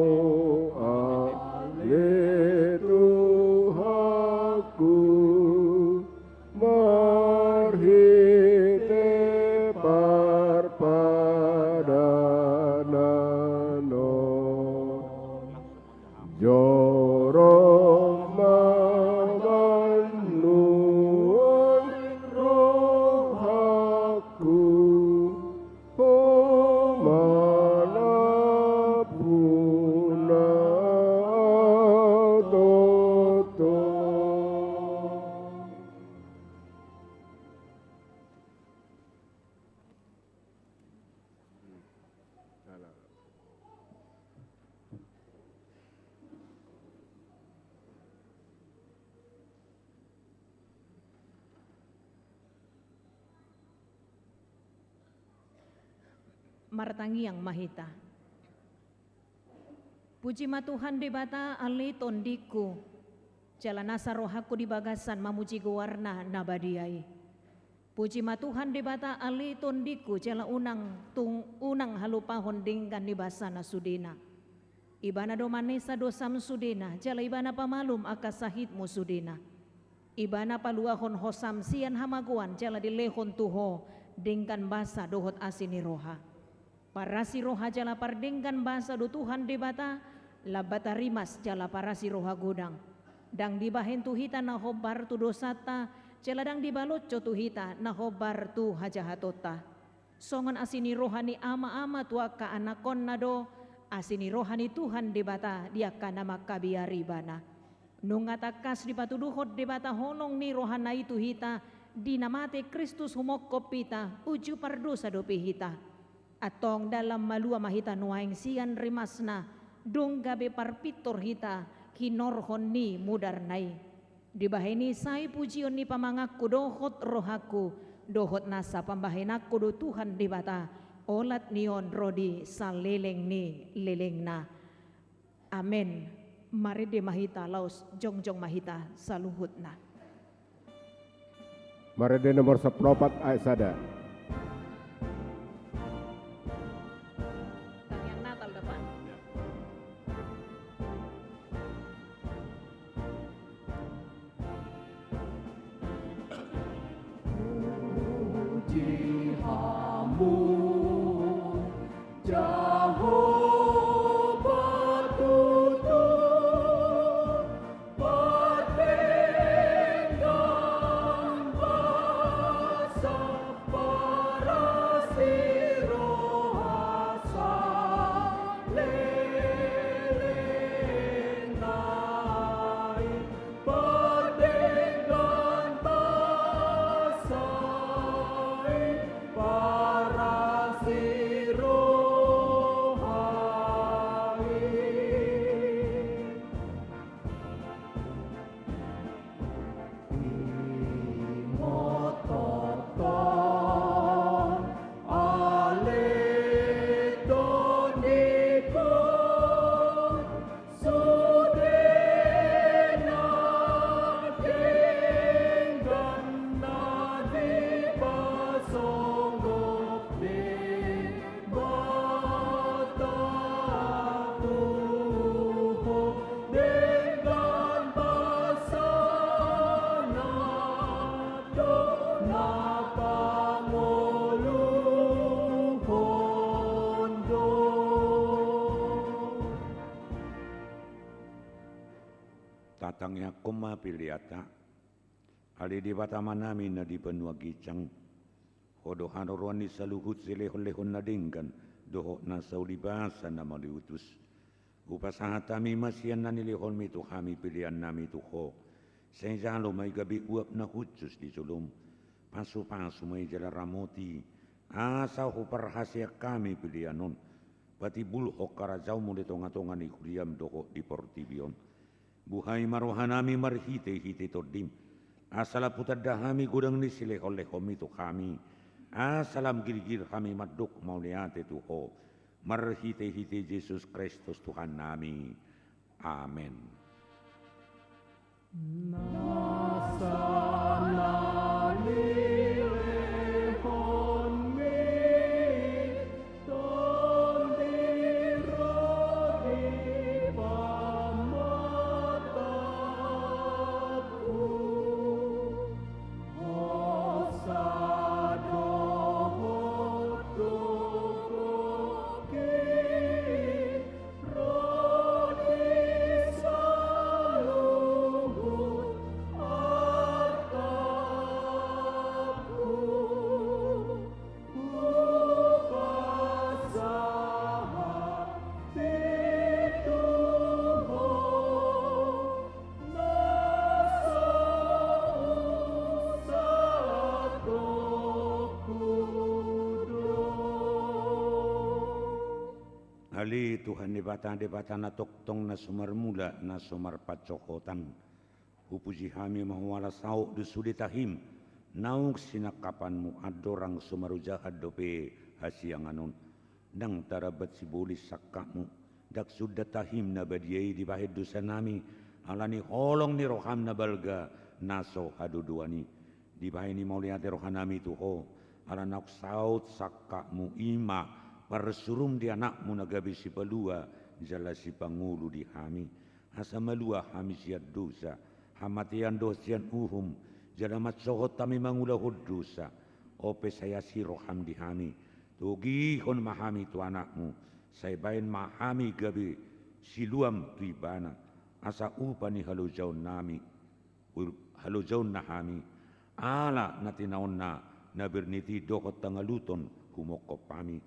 ale Tuhanku, marhite parpadanan on. Jorong ma bahen nuaeng rohangku, Ho ma nampuna toto. Martangiang ma hita. Puji ma Tuhan Debata, ale tondingku, jala nasa rohangku di bagasan mamuji goarna na badia i. Puji ma Tuhan Debata, ale tondingku, jala unang tung, unang halupahon denggan ni basana sudena. Ibana do manesa dosam sudena, jala Ibana pamalum angka sahitmu sudena. Ibana paluahon hosam sian hamagoan, jala dilehon tu ho denggan basa dohot asi ni roha. Parasi roha jala pardenggan basa do Tuhan Debata, Lambata rimas jala parasi roha godang. Ndang dibahen tu hita na hombar tu dosanta, jala ndang dibalocho tu hita na hombar tu hajahatonta. Songon asi ni roha ni ama-ama tu angka anakkonna do asi ni roha ni Tuhan Debata di angka na mangkabiari Ibana. Nunga tangkas dipatuduhon Debata holong ni rohana i tu hita, di na mate Kristus humongkop hita, uju pardosa dope hita. Antong dalan malua ma hita nuaeng sian rimasna, dung gabe parpintor hita hinorhon ni mudarna i. Dibahen i sai pujion ni pamanganku dohot rohangku, dohot nasa pambahenanku do Tuhan Debata, olat ni on ro di saleleng ni lelengna. Amen. Marende ma hita laos jongjong ma hita saluhutna. Marende nomor sampulu opat ayat sada. Tangiang Natal, Bapak. Puji Hamu, Jahowa tutu, pardenggan basa, parasi roha, saleleng nai. Pardenggan basa i, parasi roha i. Ingothon ale tondingku, sude na denggan na dipasonggot Debata tu ho, denggan basana do na pangoluhon do. Tatangiangkon ma peleanta. Ale Debata Amanami na di banua ginjang, Ho do haroroan ni saluhut silehon-lehon na denggan dohot na sauli basa na mauliutus. Hupasahat hami ma sian na nilehonmi tu hami peleannami tu Ho. Sai jalo ma i gabe uap na hushus di jolom. Pasupasu ma i jala ramoti, asa huparhaseang hami pelean on patimbulhon harajaonmu di tonga-tonga ni huriam dohot di portibi on. Buhai ma rohanami marhitehite Tondim, asa lam hutanda hami godang ni silehonlehonmi tu hami, asa lam girgir hami mandok mauliate tu Ho, marhitehite Jesus Kristus Tuhannami. Amen. Ale Tuhan Debata, Debata na tongtong, na so marmula, na so marpansohotan. Hupuji hami ma Ho ala saut do sude tahim, naung sinangkapanMu andorang so marojahan dope hasiangan on. Ndang tarambat sibolis sangkapMu, ndang sundat tahim na badia i dibahen dosanami, ala ni holong ni rohaM na balga na so hadodoan i. Dibahen i mauliate rohanami tu Ho, ala naung saut sangkapMu, i ma parsurum di AnakMu na gabe sipalua jala sipangolu di hami. Asa malua hami sian dosa, hamatean dohot sian uhum, jala mansohot hami mangulahon dosa. On pe sai asi rohaM di hami, togihon ma hami tu AnakMu, sai bahen ma hami gabe siluam tu Ibana, asa upa ni halojaonnami, halojaonna hami, ala na tinaonna na bernit i dohot tangaluton humongkop hami.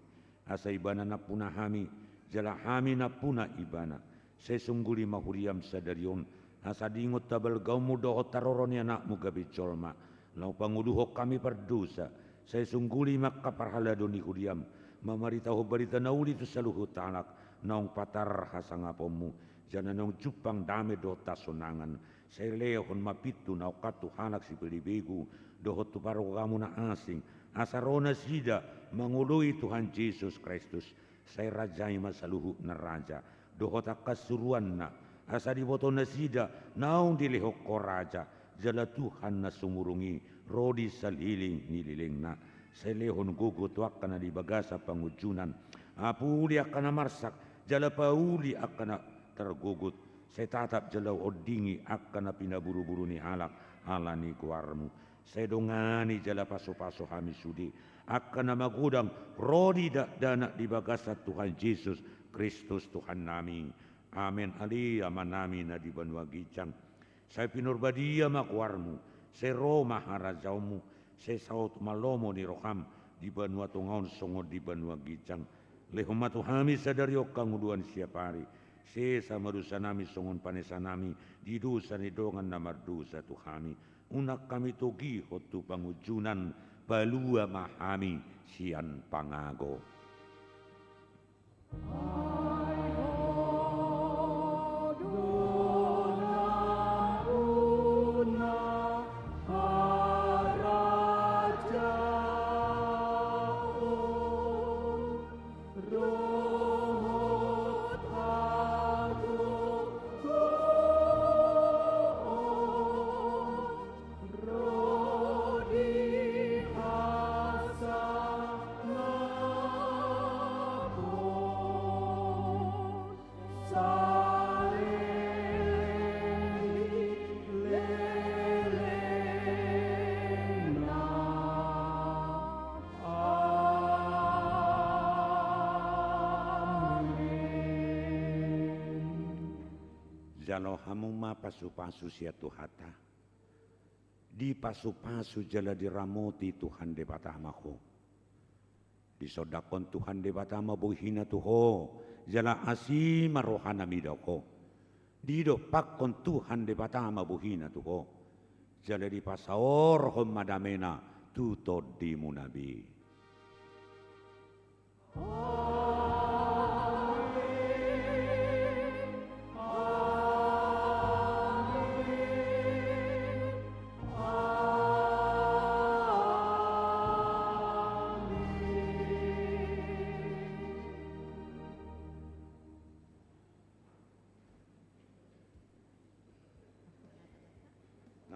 Asa Ibana nampuna hami, jala hami nampuna Ibana. Sai songguli ma huriaM sadari on, asa diingot habalgaonMu dohot haroro ni AnakMu gabe jolma, laho pangoluhon hami pardosa. Sai songguli ma angka parhalado ni huriaM, mamaritahon barita na uli tu saluhut halak, naung patar hasangaponMu, jala naung jumpang dame dohot hasonangan. Sai lehon ma pintu naungkan tu halak sipelebegu, dohot tu parugamo na asing, asa ro nasida mangoloi Tuhan Jesus Kristus. Sai rajai ma saluhut na raja, dohot angka suruanna, asa diboto nasida naung dilehon Ho raja, jala Tuhan na sumurung i, ro di saleleng ni lelengna. Sai lehon gogo tu angka na di bagasan pangunjunan, apuli angka na marsak, jala pauli angka na targogot. Sai tatap jala ondingi angka na pinaburuburu ni halak ala ni goarMu. Sai dongani jala pasupasu hami sude angka na magodang ro di dakdanak di bagasan Tuhan Jesus Kristus Tuhannami. Amen. Ale Amanami na di banua ginjang, sai pinarbadia ma goarMu, sai ro ma harajaonMu, sai saut ma lomo ni rohaM di banua tonga on songon di banua ginjang. Lehon ma tu hami sadari on hangoluan siapari. Sesa ma dosanami songon panesanami di dosa ni dongan na mardosa tu hami. Unang hami togihon tu pangunjunan, palua ma hami sian pangago. Jalo hamu ma pasupasu sian Tuhanta. Dipasupasu jala diramoti Tuhan Debata ma ho. Disondangkon Tuhan Debata ma bohina tu ho, jala asi ma rohana mida ho. Didompakkon Tuhan Debata ma bohina tu ho, jala dipasaorhon ma damena tu tondimuna be.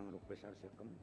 Nang adong pe sar sian hamu.